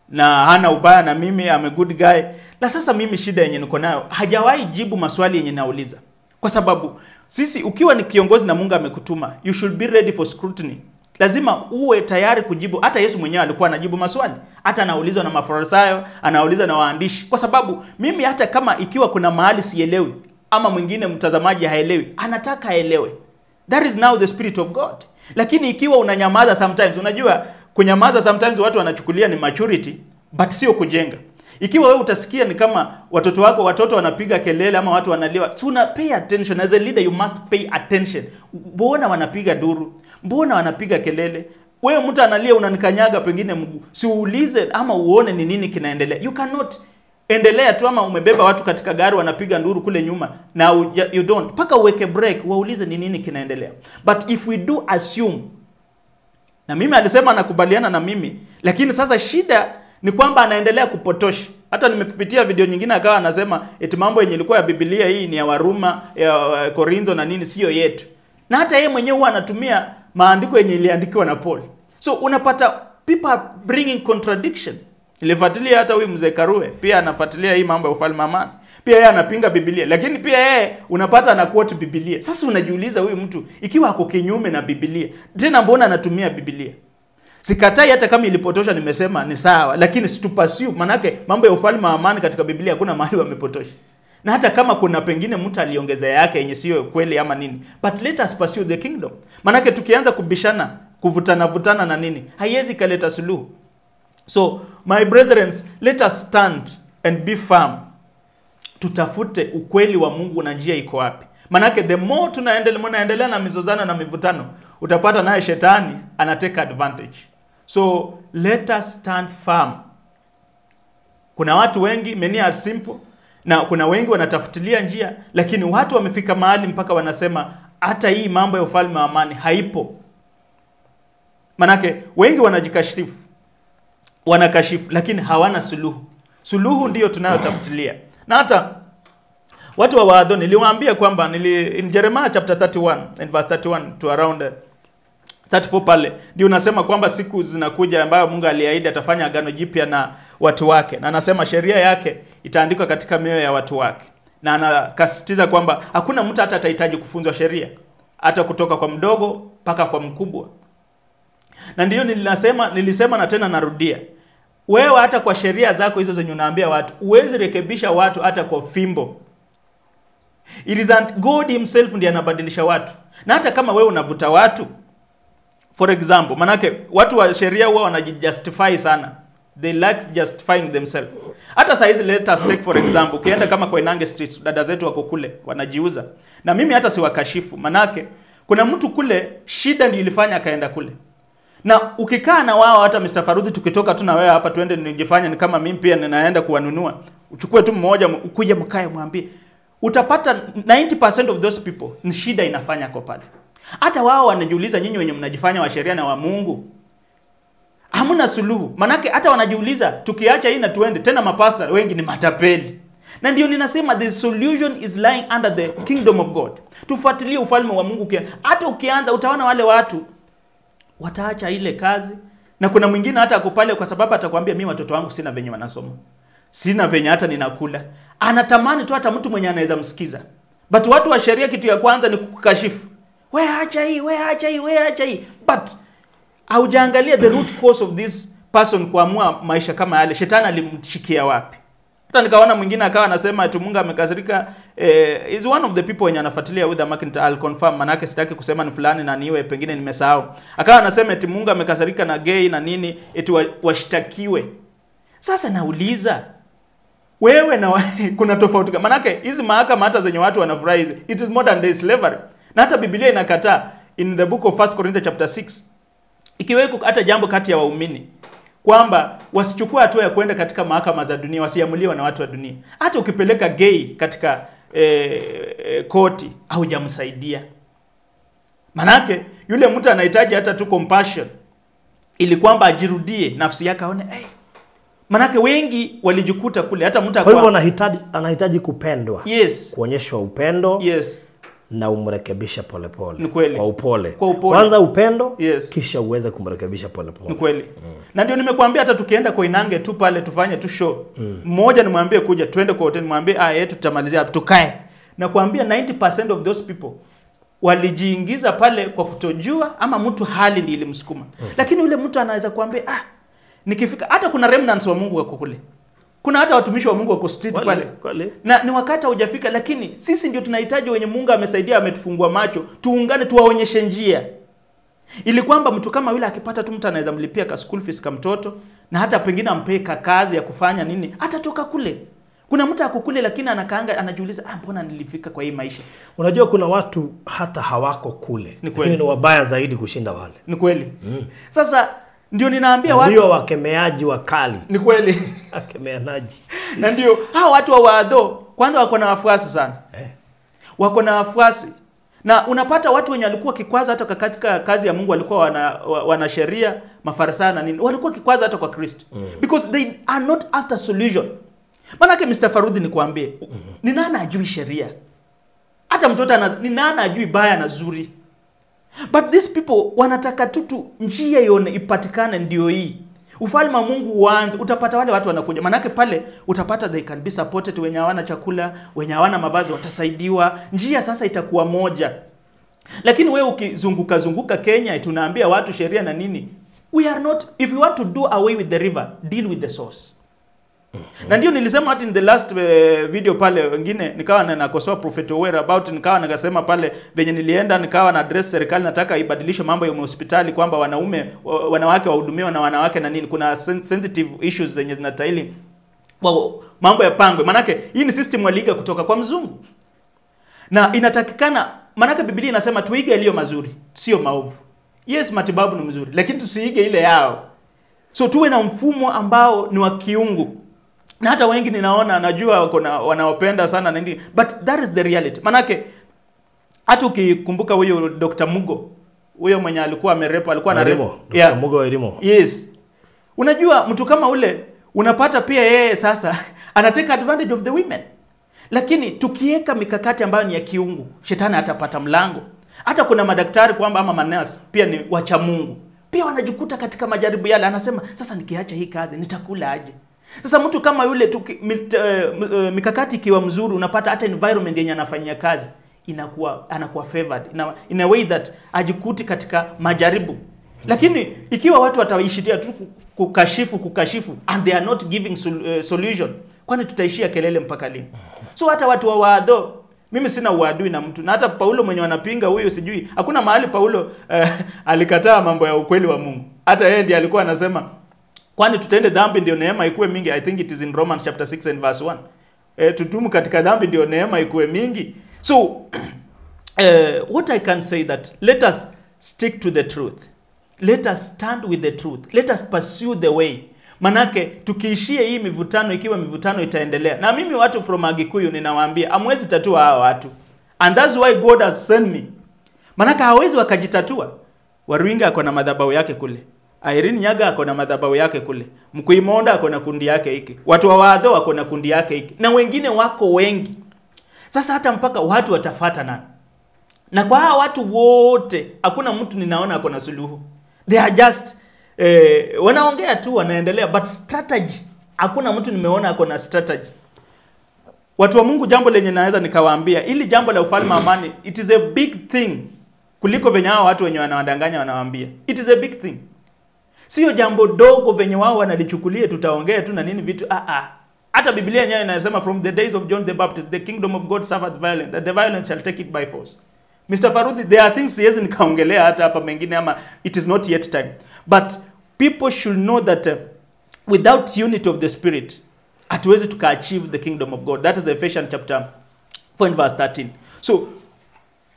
na hana ubaya na mimi, I'm a good guy. Na sasa mimi shida yenye niko nayo, hajawahi jibu maswali yenye nauliza. Kwa sababu sisi ukiwa ni kiongozi na Mungu amekutuma, you should be ready for scrutiny. Lazima uwe tayari kujibu. Hata Yesu mwenyewe alikuwa anajibu maswali. Hata anaulizwa na Mafarisayo, anaulizwa na waandishi. Kwa sababu mimi hata kama ikiwa kuna mahali sielewi ama mwingine mtazamaji haelewi, anataka aelewe. That is now the spirit of God. Lakini ikiwa unanyamaza sometimes, unajua kunyamaza sometimes watu wanachukulia ni maturity, but sio kujenga. Ikiwa wewe utasikia ni kama watoto wako, watoto wanapiga kelele ama watu wanaliwa, so una pay attention. As a leader you must pay attention. Mbona wanapiga duru? Mbona wanapiga kelele? Wewe mtu analia unanikanyaga pengine mguu. Si uulize ama uone ni nini kinaendelea. You cannot endelea tu ama umebeba watu katika gari wanapiga nduru kule nyuma na you don't. Paka uweke break waulize ni nini kinaendelea. But if we do assume, na mimi alisema anakubaliana na mimi, lakini sasa shida ni kwamba anaendelea kupotosha. Hata nimepitia video nyingine akawa anasema eti mambo yenye ilikuwa ya Biblia hii ni ya Waruma, ya Korintho na nini, sio yetu. Na hata yeye mwenyewe huwa anatumia maandiko yenye iliandikiwa na Paul. So unapata people are bringing contradiction. Nilifuatilia hata huyu mzee Karue pia anafuatilia hii mambo ya ufalme wa amani. Pia yeye anapinga Biblia, lakini pia yeye unapata ana quote Biblia. Sasa unajiuliza huyu mtu ikiwa ako kinyume na Biblia, tena mbona anatumia Biblia? Sikatai hata kama ilipotosha, nimesema ni sawa, lakini situpursue, manake mambo ya ufalme wa amani katika Biblia hakuna mahali wamepotosha. Na hata kama kuna pengine mtu aliongeza yake yenye sio kweli ama nini, but let us pursue the kingdom. Manake tukianza kubishana, kuvutana vutana na nini, haiwezi kaleta suluhu. So my brethren, let us stand and be firm. Tutafute ukweli wa Mungu na njia iko wapi. Manake the more tunaendelea na mizozano na mivutano, utapata naye shetani anateka advantage. So let us stand firm. Kuna watu wengi, many are simple, na kuna wengi wanatafutilia njia, lakini watu wamefika mahali mpaka wanasema hata hii mambo ya ufalme wa amani haipo. Manake wengi wanajikashifu, wanakashifu, lakini hawana suluhu. Suluhu ndiyo tunayotafutilia. Na hata watu wa Waadho niliwaambia kwamba in Jeremiah chapter 31 and verse 31 to around 34 pale ndio unasema kwamba siku zinakuja ambayo Mungu aliahidi atafanya agano jipya na watu wake, na anasema sheria yake itaandikwa katika mioyo ya watu wake, na anakasitiza kwamba hakuna mtu hata atahitaji kufunzwa sheria, hata kutoka kwa mdogo mpaka kwa mkubwa. Na ndio nilisema na tena narudia, wewe hata kwa sheria zako hizo zenye unaambia watu, huwezi rekebisha watu hata kwa fimbo. It isn't God himself ndiye anabadilisha watu. Na hata kama wewe unavuta watu, for example, manake watu wa sheria huwa wanajijustify sana. They like justifying themselves. Hata saa hizi let us take for example, ukienda kama kwa Koinange Street, dada zetu wako kule wanajiuza. Na mimi hata siwakashifu, manake kuna mtu kule shida ndio ilifanya akaenda kule. Na ukikaa na wao hata Mr. Farudhi, tukitoka tu na wewe hapa tuende nijifanye ni kama mimi pia ninaenda kuwanunua. Uchukue tu mmoja ukuje mkae mwambie. Utapata 90% of those people ni shida inafanya kwa pale. Hata wao wanajiuliza, nyinyi wenye mnajifanya wa sheria na wa Mungu, hamna suluhu. Manake hata wanajiuliza tukiacha hii na tuende tena, mapasta wengi ni matapeli. Na ndio ninasema the solution is lying under the kingdom of God. Tufuatilie ufalme wa Mungu. Hata ukianza utaona wale watu wataacha ile kazi. Na kuna mwingine hata akupale kwa sababu atakwambia mimi watoto wangu sina venye wanasoma, sina venye hata ninakula. Anatamani tu hata mtu mwenye anaweza msikiza. But watu wa sheria kitu ya kwanza ni kukashifu. We acha hii, we acha hii, we acha hii. But haujaangalia the root cause of this person kuamua maisha kama yale. Shetani alimshikia wapi? Hata nikaona mwingine akawa anasema eti Mungu amekasirika. Is one of the people wenye anafuatilia with the McIntyre, I'll confirm, manake sitaki kusema ni fulani na niwe pengine nimesahau. Akawa anasema eti Mungu amekasirika na gay na nini, eti washtakiwe. Sasa nauliza wewe na kuna tofauti gani? Manake hizi mahakama hata zenye watu wanafurahi hizi, it is modern day slavery. Na hata Biblia inakataa in the book of 1 Corinthians chapter 6, ikiweko hata jambo kati ya waumini kwamba wasichukue hatua ya kwenda katika mahakama za dunia, wasiamuliwe na watu wa dunia. Hata ukipeleka gay katika koti haujamsaidia. Manake yule mtu anahitaji hata tu compassion ili kwamba ajirudie nafsi yake aone hey. Manake wengi walijikuta kule hata mtu kwa hivyo anahitaji kupendwa. Yes. Kuonyeshwa upendo. Yes. Na umrekebisha polepole. Kwa upole. Kwa upole. Kwanza upendo, yes, kisha uweze kumrekebisha polepole. Ni kweli. Na ndio nimekuambia hata tukienda kwa Koinange tu pale tufanye tu show. Mmoja nimwambie kuja twende kwa hoteli, nimwambie yetu tutamalizia hapo tukae. Na kuambia 90% of those people walijiingiza pale kwa kutojua ama mtu hali ndiyo ilimsukuma. Lakini yule mtu anaweza kuambia nikifika hata kuna remnants wa Mungu wako kule. Kuna hata watumishi wa Mungu wako street pale. Kweli. Na ni wakati haujafika, lakini sisi ndio tunahitaji wenye Mungu amesaidia ametufungua macho, tuungane tuwaonyeshe njia. Ili kwamba mtu kama yule akipata tu mtu anaweza mlipia ka school fees ka mtoto na hata pengine ampe kazi ya kufanya nini, atatoka kule. Kuna mtu akukule lakini anakaanga anajiuliza mbona nilifika kwa hii maisha. Unajua kuna watu hata hawako kule, lakini ni wabaya zaidi kushinda wale. Ni kweli. Sasa ndio ninaambia watu ndio wakemeaji wakali. Ni kweli. Wakemeanaji. Na ndio hao watu wa Waadho kwanza wako na wafuasi sana. Wako na wafuasi. Na unapata watu wenye walikuwa kikwazo hata katika kazi ya Mungu, walikuwa wana sheria, mafarisayo na nini. Walikuwa kikwazo hata kwa Kristo. Because they are not after solution. Manake Mr. Farudhi, nikwambie, ni nani ajui sheria? Hata mtoto ni nani ajui baya na zuri? But these people wanataka tu njia yone ipatikane ndio hii. Ufalme wa Mungu uanze, utapata wale watu wanakuja. Manake pale utapata they can be supported, wenye hawana chakula, wenye hawana mavazi watasaidiwa. Njia sasa itakuwa moja. Lakini wewe ukizunguka zunguka Kenya tunaambia watu sheria na nini? We are not, if you want to do away with the river, deal with the source. Na ndio nilisema hata in the last video pale wengine nikawa nakosoa Prophet Owera about, nikawa nikasema pale venye nilienda nikawa na address serikali nataka ibadilishe mambo ya hospitali kwamba wanaume wanawake wahudumiwa na wanawake na nini, kuna sensitive issues zenye zinatahili mambo yapangwe. Manake hii ni system waliiga kutoka kwa mzungu. Na inatakikana, manake Biblia inasema tuige yaliyo mazuri, sio maovu. Yes, matibabu ni mzuri, lakini tusiige ile yao. So tuwe na mfumo ambao ni wa kiungu. Na hata wengi ninaona, najua kuna wanaopenda sana na nini, but that is the reality. Manake hata ukikumbuka huyo Dr. Mugo, huyo mwenye alikuwa amerepa, alikuwa na repo. Dr. Mugo Erimo. Yes. Unajua mtu kama ule unapata pia yeye sasa anatake advantage of the women. Lakini tukiweka mikakati ambayo ni ya kiungu, shetani hatapata mlango. Hata kuna madaktari kwamba ama manesi pia ni wacha Mungu. Pia wanajikuta katika majaribu yale, anasema sasa nikiacha hii kazi nitakula aje? Sasa mtu kama yule mikakati ikiwa mzuri, unapata hata environment yenye anafanyia kazi inakuwa, anakuwa favored in a way that ajikuti katika majaribu. Lakini ikiwa watu wataishitia tu kukashifu and they are not giving solution, kwani tutaishia kelele mpaka lini? So hata watu wa waadho, mimi sina uadui na mtu, na hata Paulo mwenye wanapinga huyo sijui, hakuna mahali Paulo alikataa mambo ya ukweli wa Mungu. Hata yeye ndiye alikuwa anasema kwani tutende dhambi ndio neema ikuwe mingi? I think it is in Romans chapter 6 and verse 1. Tutumu katika dhambi ndio neema ikuwe mingi. So what I can say that let us stick to the truth. Let us stand with the truth. Let us pursue the way. Manake tukiishia hii mivutano, ikiwa mivutano itaendelea. Na mimi watu from Agikuyu ninawaambia, hamwezi tatua hawa watu. And that's why God has sent me. Manake hawezi wakajitatua. Waruinga ako na madhabahu yake kule. Irene Nyaga ako na madhabahu yake kule. Mkuimonda ako na kundi yake hiki. Watu wa Wadho wako na kundi yake hiki. Na wengine wako wengi. Sasa hata mpaka watu watafata nani? Na kwa hawa watu wote hakuna mtu ninaona ako na suluhu. They are just wanaongea tu, wanaendelea, but strategy hakuna mtu nimeona ako na strategy. Watu wa Mungu, jambo lenye naweza nikawaambia, ili jambo la ufalme amani, it is a big thing kuliko venye hao watu wenye wanawadanganya wanawaambia. It is a big thing. Sio jambo dogo venye wao wanalichukulia tutaongea tu na nini vitu. Hata Biblia yenyewe inasema from the days of John the Baptist the kingdom of God suffered violence, that the violence shall take it by force. Mr. Farudhi, there are things siwezi nikaongelea hata hapa mengine, ama it is not yet time. But people should know that without unity of the spirit hatuwezi tuka achieve the kingdom of God. That is Ephesians chapter 4 and verse 13. So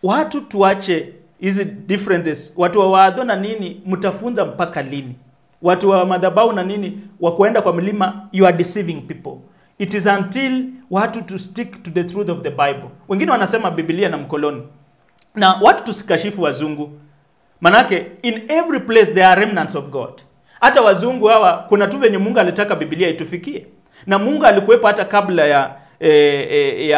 watu tuache hizi differences. Watu wa Wadho na nini mtafunza mpaka lini? Watu wa madhabahu na nini wa kuenda kwa mlima, you are deceiving people. It is until watu to stick to the truth of the Bible. Wengine wanasema Biblia na mkoloni. Na watu tusikashifu wazungu. Manake in every place there are remnants of God. Hata wazungu hawa kuna tu venye Mungu alitaka Biblia itufikie. Na Mungu alikuwepo hata kabla ya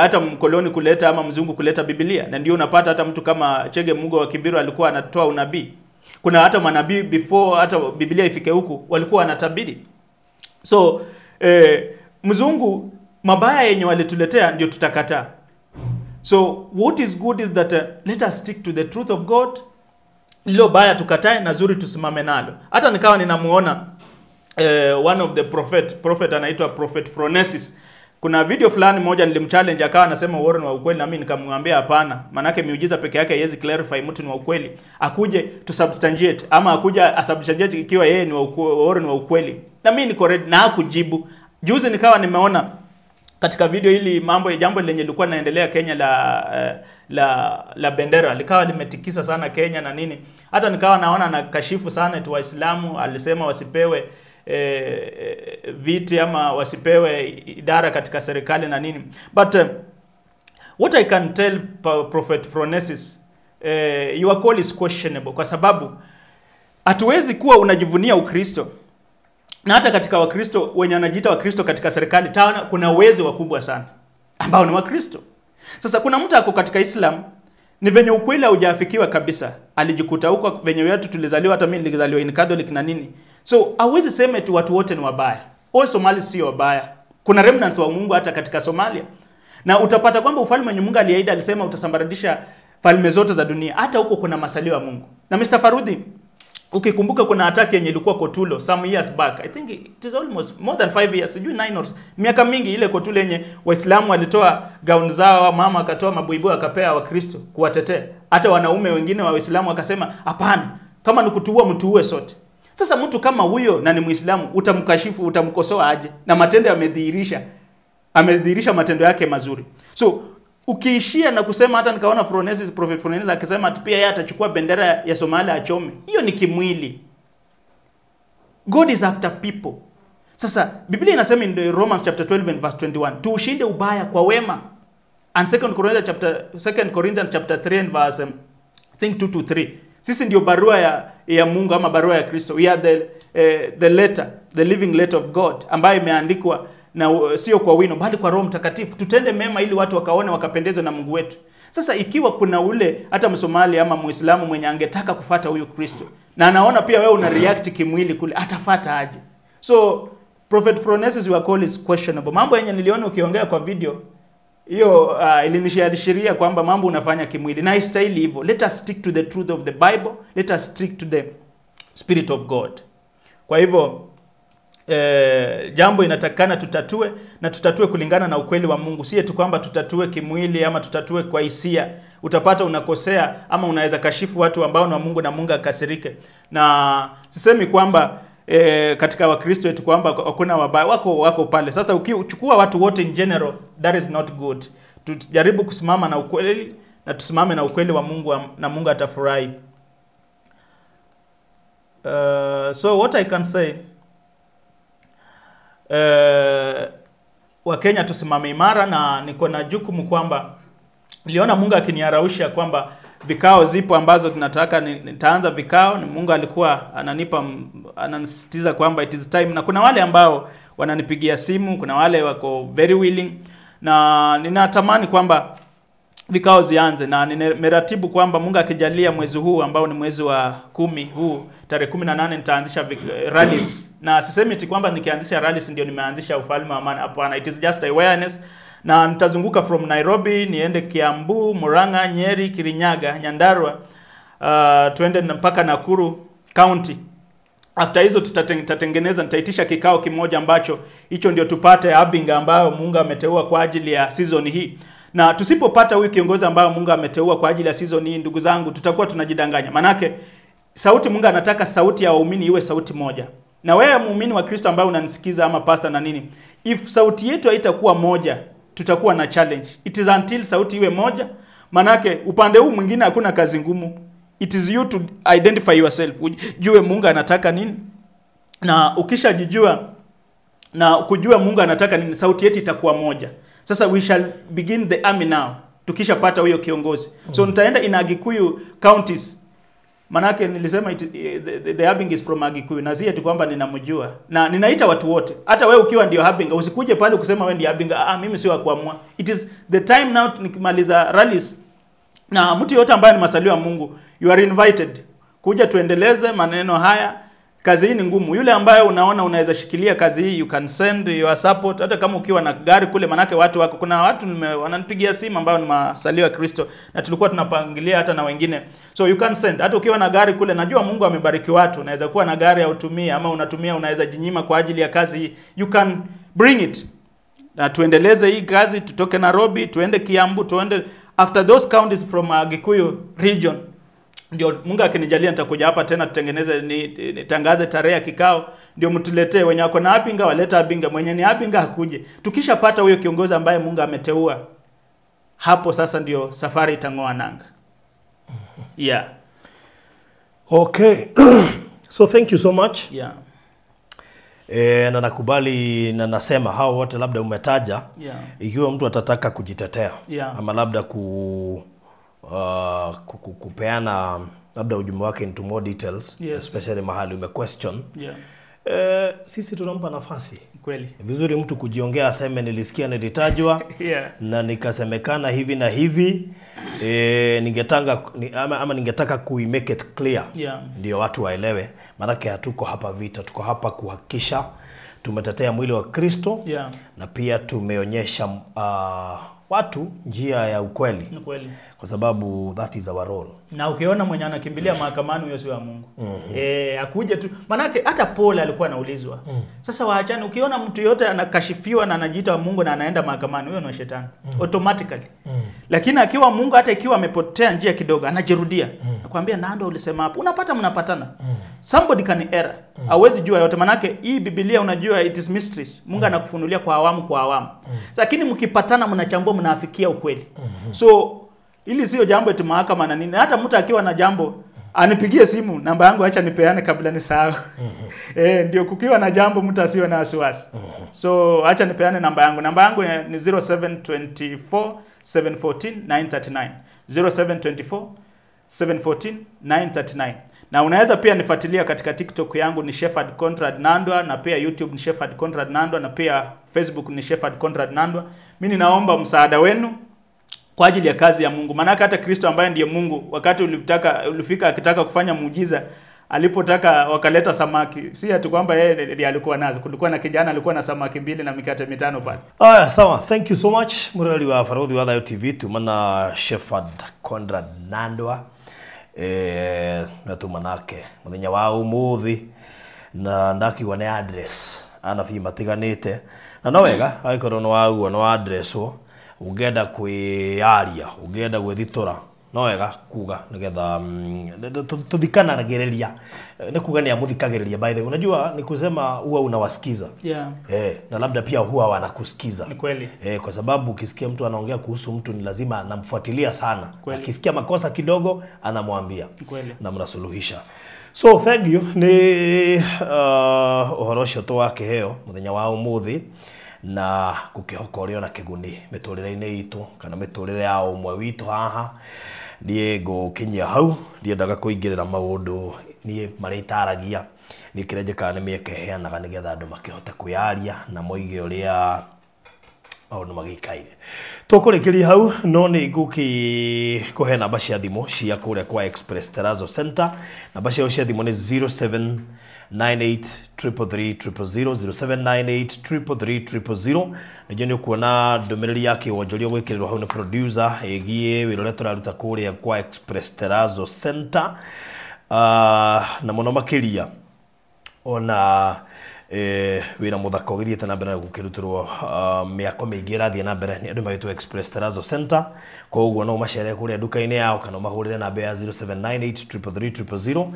hata mkoloni kuleta ama mzungu kuleta Biblia. Na ndio unapata hata mtu kama Chege Mugo wa Kibiru alikuwa anatoa unabii. Kuna hata manabii before hata Biblia ifike huku walikuwa wanatabiri. So mzungu mabaya yenye walituletea ndio tutakataa. So what is good is that let us stick to the truth of God. Lilo baya tukatae na zuri tusimame nalo. Hata nikawa ninamuona one of the prophet anaitwa Prophet Phronesis. Kuna video fulani moja nilimchallenge akawa anasema Warren wa ukweli, na mimi nikamwambia hapana. Manake miujiza peke yake haiwezi clarify mtu ni wa ukweli. Akuje to substantiate ama akuja asubstantiate ikiwa yeye ni wa Warren wa ukweli. Na mimi niko ready na hakujibu. Juzi nikawa nimeona katika video hili mambo ya jambo lenye lilikuwa linaendelea Kenya la bendera likawa limetikisa sana Kenya na nini. Hata nikawa naona na kashifu sana tu Waislamu, alisema wasipewe viti ama wasipewe idara katika serikali na nini. But what I can tell Prophet Phronesis, your call is questionable, kwa sababu hatuwezi kuwa unajivunia Ukristo Na hata katika Wakristo wenye wanajiita Wakristo katika serikali taona kuna uwezo wakubwa sana ambao ni Wakristo. Sasa kuna mtu ako katika Islam, ni venye ukweli haujafikiwa kabisa, alijikuta huko venye wetu tulizaliwa, hata mimi nilizaliwa in Catholic na nini. So hauwezi sema tu watu wote ni wabaya. All Somalis sio wabaya. Kuna remnants wa Mungu hata katika Somalia. Na utapata kwamba ufalme wenye Mungu aliahidi, alisema utasambaratisha falme zote za dunia. Hata huko kuna masalio ya Mungu. Na Mr. Farudi, ukikumbuka kuna attack yenye ilikuwa Kotulo some years back. I think it is almost more than 5 years, sijui 9 or miaka mingi, ile Kotulo yenye Waislamu walitoa gauni zao, mama akatoa mabuibui akapea Wakristo kuwatetea. Hata wanaume wengine wa Waislamu wakasema hapana, kama ni kutuua mtuue sote. Sasa mtu kama huyo na ni Muislamu, utamkashifu, utamkosoa aje? Na matendo yamedhihirisha, amedhihirisha matendo yake mazuri. So ukiishia na kusema, hata nikaona Phronesis, Prophet Phronesis akisema ati pia yeye atachukua bendera ya Somalia achome. Hiyo ni kimwili. God is after people. Sasa Biblia inasema in the Romans chapter 12 and verse 21, tuushinde ubaya kwa wema. And 2 Corinthians chapter 3 and verse I think 2 to 3. Sisi ndio barua ya Mungu ama barua ya Kristo. We are the letter, the living letter of God, ambayo imeandikwa na sio kwa wino bali kwa Roho Mtakatifu. Tutende mema ili watu wakaone wakapendezwa na Mungu wetu. Sasa ikiwa kuna ule hata Msomali ama Muislamu mwenye angetaka kufuata huyu Kristo na anaona pia wewe una react kimwili kule, atafuata aje? So Prophet Phronesis, your call is questionable. Mambo yenye niliona ukiongea kwa video hiyo ilinishiria kwamba mambo unafanya kimwili na haistahili hivyo. Let us stick to the truth of the Bible. Let us stick to the spirit of God. Kwa hivyo jambo inatakana tutatue, na tutatue kulingana na ukweli wa Mungu. Si eti kwamba tutatue kimwili ama tutatue kwa hisia. Utapata unakosea ama unaweza kashifu watu ambao ni wa Mungu na Mungu akasirike. Na sisemi kwamba katika Wakristo eti kwamba hakuna wabaya, wako pale. Sasa ukichukua watu wote in general, that is not good. Tujaribu kusimama na ukweli na tusimame na ukweli wa Mungu na Mungu atafurahi. So what I can say, Wakenya tusimame imara, na niko na jukumu kwamba niliona Mungu akiniarausha kwamba vikao zipo ambazo tunataka nitaanza vikao, ni Mungu alikuwa ananipa, ananisisitiza kwamba it is time. Na kuna wale ambao wananipigia simu, kuna wale wako very willing, na ninatamani kwamba vikao zianze, na nimeratibu kwamba Mungu akijalia mwezi huu ambao ni mwezi wa 10 huu tarehe 18 nitaanzisha rallies. Na sisemi eti kwamba nikianzisha rallies ndio nimeanzisha ufalme wa amani, hapana, it is just awareness. Na nitazunguka from Nairobi niende Kiambu, Murang'a, Nyeri, Kirinyaga, Nyandarua, tuende mpaka Nakuru County. After hizo tutatengeneza, nitaitisha kikao kimoja ambacho hicho ndio tupate Abinga ambayo Mungu ameteua kwa ajili ya season hii. Na tusipopata huyu kiongozi ambayo Mungu ameteua kwa ajili ya season hii, ndugu zangu, tutakuwa tunajidanganya. Manake sauti Mungu anataka sauti ya waumini iwe sauti moja. Na wewe muumini wa Kristo ambaye unanisikiza ama pastor na nini, if sauti yetu haitakuwa moja, tutakuwa na challenge. It is until sauti iwe moja. Manake upande huu mwingine hakuna kazi ngumu. It is you to identify yourself. Ujue Mungu anataka nini. Na ukishajijua na kujua Mungu anataka nini, sauti yetu itakuwa moja. Sasa we shall begin the army now. Tukishapata huyo kiongozi. So nitaenda in Agikuyu counties. Manake nilisema the Habing is from Agikuyu. Na si eti kwamba ninamjua. Na ninaita watu wote. Hata wewe ukiwa ndio Habing, usikuje pale kusema wewe ndio Habing. Mimi sio wa kuamua. It is the time now nikimaliza rallies. Na mtu yote ambaye ni masalio wa Mungu, you are invited. Kuja tuendeleze maneno haya. Kazi hii ni ngumu. Yule ambaye unaona unaweza shikilia kazi hii, you can send your support. Hata kama ukiwa na gari kule, manake watu wako, kuna watu wananipigia simu ambao ni masalio ya Kristo na tulikuwa tunapangilia hata na wengine. So you can send. Hata ukiwa na gari kule, najua Mungu amebariki watu, unaweza kuwa na gari au utumie ama unatumia, unaweza jinyima kwa ajili ya kazi hii. You can bring it. Na tuendeleze hii kazi, tutoke Nairobi, tuende Kiambu, tuende after those counties from Gikuyu region. Ndio Mungu akinijalia nitakuja hapa tena tutengeneze, nitangaze tarehe ya kikao, ndio mtuletee wenye wako na Abinga waleta Abinga, mwenye ni Abinga akuje. Tukishapata huyo kiongozi ambaye Mungu ameteua, hapo sasa ndio safari itangoa nanga. Yeah. Okay. So thank you so much. Yeah. Na nakubali na nasema hao wote labda umetaja. Yeah. Ikiwa mtu atataka kujitetea, yeah, ama labda kupeana labda ujumbe wake into more details, yes, especially mahali ume question, yeah, Sisi tunampa nafasi. Kweli. Vizuri mtu kujiongea aseme nilisikia nilitajwa na nikasemekana hivi na hivi. Ningetanga ama ningetaka kui make it clear. Ndio watu waelewe. Maanake hatuko hapa vita, tuko hapa kuhakikisha tumetetea mwili wa Kristo na pia tumeonyesha watu njia ya ukweli. Ni kweli. Kwa sababu that is our role. Na ukiona mwenye anakimbilia mahakamani huyo sio wa Mungu. Akuje tu. Manake hata Paul alikuwa anaulizwa. Sasa waachane, ukiona mtu yote anakashifiwa na anajiita wa Mungu na anaenda mahakamani, huyo ni shetani. Automatically. Lakini akiwa Mungu, hata ikiwa amepotea njia kidogo, anajirudia. Nakwambia Nando ulisema hapo. Unapata mnapatana. Somebody can error. Hawezi jua yote, manake hii Biblia unajua it is mysteries. Mungu anakufunulia kwa awamu kwa awamu. Lakini mkipatana mnachambua mnaafikia ukweli. So ili sio jambo eti mahakama na nini. Hata mtu akiwa na jambo anipigie simu, namba yangu acha nipeane kabla nisahau. Ndio kukiwa na jambo mtu asiwe na wasiwasi. So acha nipeane namba yangu. Namba yangu ni 0724 714 939. 0724 714 939. Na unaweza pia nifuatilia katika TikTok yangu ni Shepherd Conrad Nandwa, na pia YouTube ni Shepherd Conrad Nandwa, na pia Facebook ni Shepherd Conrad Nandwa. Mimi ninaomba msaada wenu kwa ajili ya kazi ya Mungu. Maana hata Kristo ambaye ndiye Mungu, wakati ulifika akitaka kufanya muujiza, alipotaka wakaleta samaki. Si ati kwamba yeye ndiye alikuwa nazo. Kulikuwa na kijana alikuwa na samaki 2 na mikate 5 pale. Aya, sawa. Thank you so much. Murali wa Farodhi wa Thayo TV tumana Shepherd Conrad Nandwa. Na tumanake muthenya wa umuthi na ndakiwa ni address anabii matiganite na no wega agikorwo no waguo no address ungenda kwiaria ungenda gwithitura no wega kuga nigetha tuthikanagiriria ni kuga ni amuthikagiriria. By the way, unajua ni kusema huwa unawasikiza. Na labda pia huwa wanakusikiza. Ni kweli. Kwa sababu ukisikia mtu anaongea kuhusu mtu ni lazima anamfuatilia sana. Akisikia makosa kidogo anamwambia. Na mnasuluhisha. So thank you ni uhoro ucio twakiheo muthenya wa umuthi na gukihoka uria na kiguni miturire-ini itu kana miturire ya umwe witu haha. Niĩ ngũkinyia hau, ndiendaga kũingĩrĩra maũndũ niĩ marĩa itaragia, niĩ kĩrĩa njĩkaga nĩ mĩeke heanaga nĩgetha andũ makĩhote kwĩyaria na moige ũrĩa maũndũ magĩikaire. Tũkũrĩkĩria hau, no nĩ ngũkĩkũhe namba cia thimũ cia kũrĩa kwa Express Terrazzo Center. Namba ciao cia thimũ nĩ 0798 333 000, 0798 333 000. Nĩnjũĩ nĩ ũkuona ndũmĩrĩri ya kĩwonjoria gwĩkĩrĩrwo hau nĩ producer ĩgiĩ wĩra ũrĩa tũraruta kũrĩa kwa Express Terrazzo Center. Na mũno makĩria ona wĩra mũthaka ũgĩthiĩte na mbere na gũkĩrutĩrwo mĩako mĩingĩ ĩrathiĩ na mbere nĩ andũ magĩtwo Express Terrazzo Center. Koguo no ũmacere kũrĩa nduka-inĩ yao kana ũmahũrĩre namba ya 0798 333 000.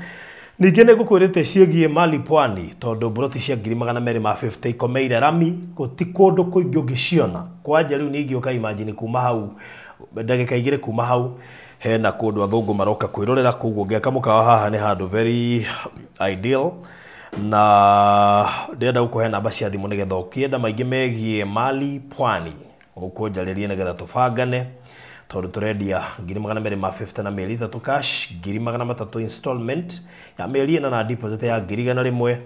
Ningĩ nĩ ngũkwĩrĩte ciĩgiĩ Mali Pwani tondũ mburoti cia 250 ikomeire rami gũti kũndũ kũingĩ ũngĩciona. Kwanja rĩu ningĩ ũka imagine kuma hau ndagĩka 2 kuma hau hena kũndũ athũngũ maroka kwĩrorera, koguo ũngĩaka mũkawa haha nĩ handũ very ideal. Na ndĩrenda gũkũhe namba cia thimũ nĩgetha ũkĩenda maingĩ megiĩ Mali Pwani ũkũnjarĩrie nĩgetha tũbangane tondũ tũrendia 250 na mĩeri 3 cash, 300 installment ya mĩeri 4 na deposit ya 100,000.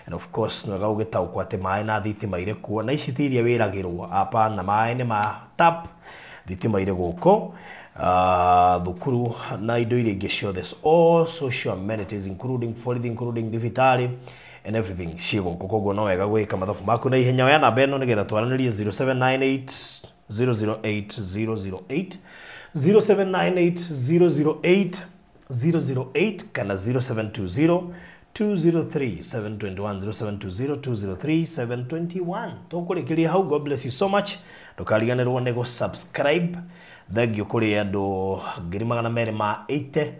And of course nĩ wega ũgĩtaũkwo atĩ maĩ na thitima irĩ kuo, na ici ti iria wĩragĩrwo, hapana, maĩ nĩ ma tap, thitima irĩ gũkũ, thukuru na indo iria ingĩ ciothe, all social amenities including borithi, including thibitarĩ and everything ciĩ gũkũ. Koguo no wega gwĩka mathabu maku na ihenya, oya namba ĩno nĩgetha twaranĩrie 0798 008 008, 0798 008 008 kana 0720 203 721, 0720 203 721. Tũkũrĩkĩria hau. God bless you so much. Ndũkariganĩrwo nĩ gũ-subscribe. Thank you kũrĩ andũ 280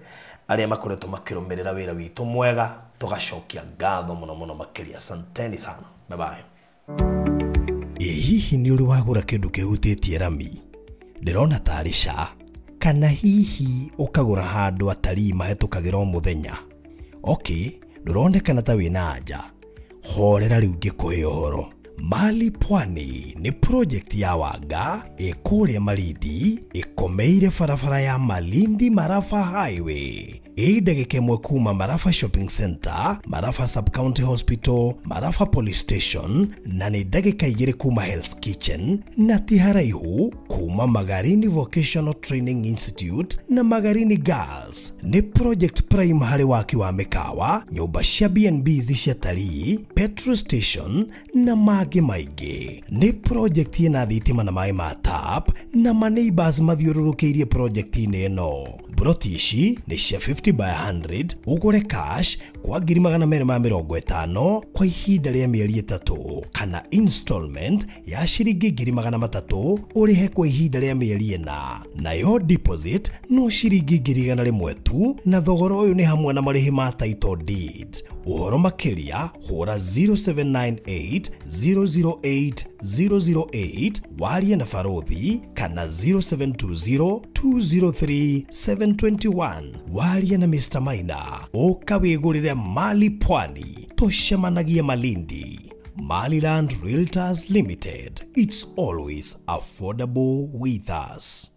arĩa makoretwo makĩrũmĩrĩra wĩra witũ mwega, tũgacokia ngatho mũno mũno makĩria. Asanteni sana. Bye bye. Hihi nĩ ũrĩ wagũra kĩndũ kĩhutĩtie rami? Ndĩrona tarĩ SHA. Kana hihi ũkagũra handũ atarii mahĩtũkagĩra o mũthenya? Okay, ndũronekana ta wĩna anja. Horera rĩu ngĩkũhe ũhoro. Mali Pwani nĩ project ya Wanga ĩkũrĩa Malindi, ĩkomeire barabara ya Malindi Marafa Highway. Ĩ ndagĩka ĩmwe kuma Marafa Shopping Center, Marafa Sub-County Hospital, Marafa Police Station, na nĩ ndagĩka 2 kuma Hell's Kitchen, na ti haraihu kuma Magarini Vocational Training Institute na Magarini Girls. Nĩ project prime harĩ waki wa mĩkawa, nyũmba cia B&Bs cia tarii, petrol station na mangĩ maingĩ. Nĩ project ĩna thitima na maĩ ma tap na ma neighbors mathiũrũrũkĩirie project-inĩ ĩno. Broti ici nĩ cia 50 by 100, ũgũre cash kwa 250,000 kwa ihinda rĩa mĩeri 3 kana installment ya ciringi 300,000 ũrĩhe kwa ihinda rĩa mĩeri 4. Nayo deposit no ciringi 100,000 tu, na thogora ũyũ nĩ hamwe na marĩhi ma title deed. Ũhoro makĩria hũra 0798 008 008 warie na Barothi kana 0720 203 721 warie na Mr. Maina. Ũka wĩgũrĩre mali pwani, tũcemanagie Malindi. Maliland Realtors Limited, it's always affordable with us.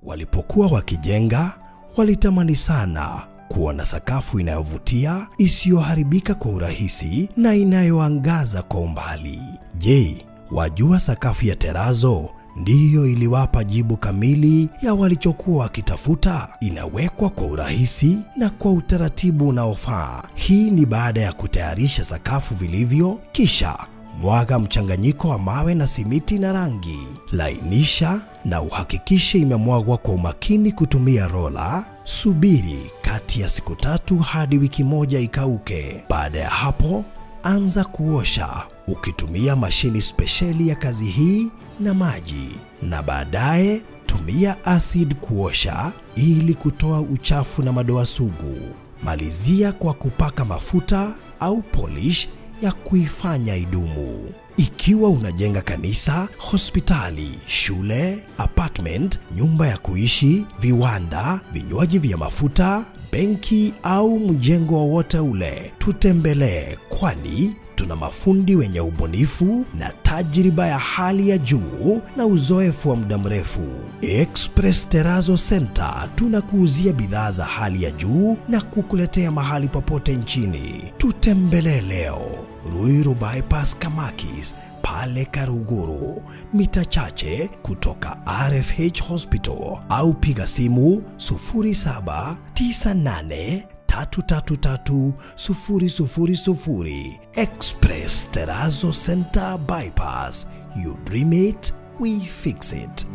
Walipokuwa wakijenga, walitamani sana kuona sakafu inayovutia, isiyoharibika kwa urahisi na inayoangaza kwa umbali. Je, wajua sakafu ya terazo ndiyo iliwapa jibu kamili ya walichokuwa wakitafuta? Inawekwa kwa urahisi na kwa utaratibu unaofaa. Hii ni baada ya kutayarisha sakafu vilivyo, kisha mwaga mchanganyiko wa mawe na simiti na rangi. Lainisha na uhakikishe imemwagwa kwa umakini kutumia rola. Subiri kati ya siku 3 hadi wiki 1 ikauke. Baada ya hapo, anza kuosha ukitumia mashini spesheli ya kazi hii na maji, na baadaye tumia acid kuosha ili kutoa uchafu na madoa sugu. Malizia kwa kupaka mafuta au polish ya kuifanya idumu. Ikiwa unajenga kanisa, hospitali, shule, apartment, nyumba ya kuishi, viwanda, vinywaji vya mafuta, benki au mjengo wowote ule, tutembelee, kwani tuna mafundi wenye ubunifu na tajriba ya hali ya juu na uzoefu wa muda mrefu. Express Terrazzo Center tunakuuzia bidhaa za hali ya juu na kukuletea mahali popote nchini. Tutembelee leo Ruiru Bypass Kamakis pale Karuguru, mita chache kutoka RFH Hospital, au piga simu 0798 333 000. Express Terrazzo Center Bypass. You dream it, we fix it.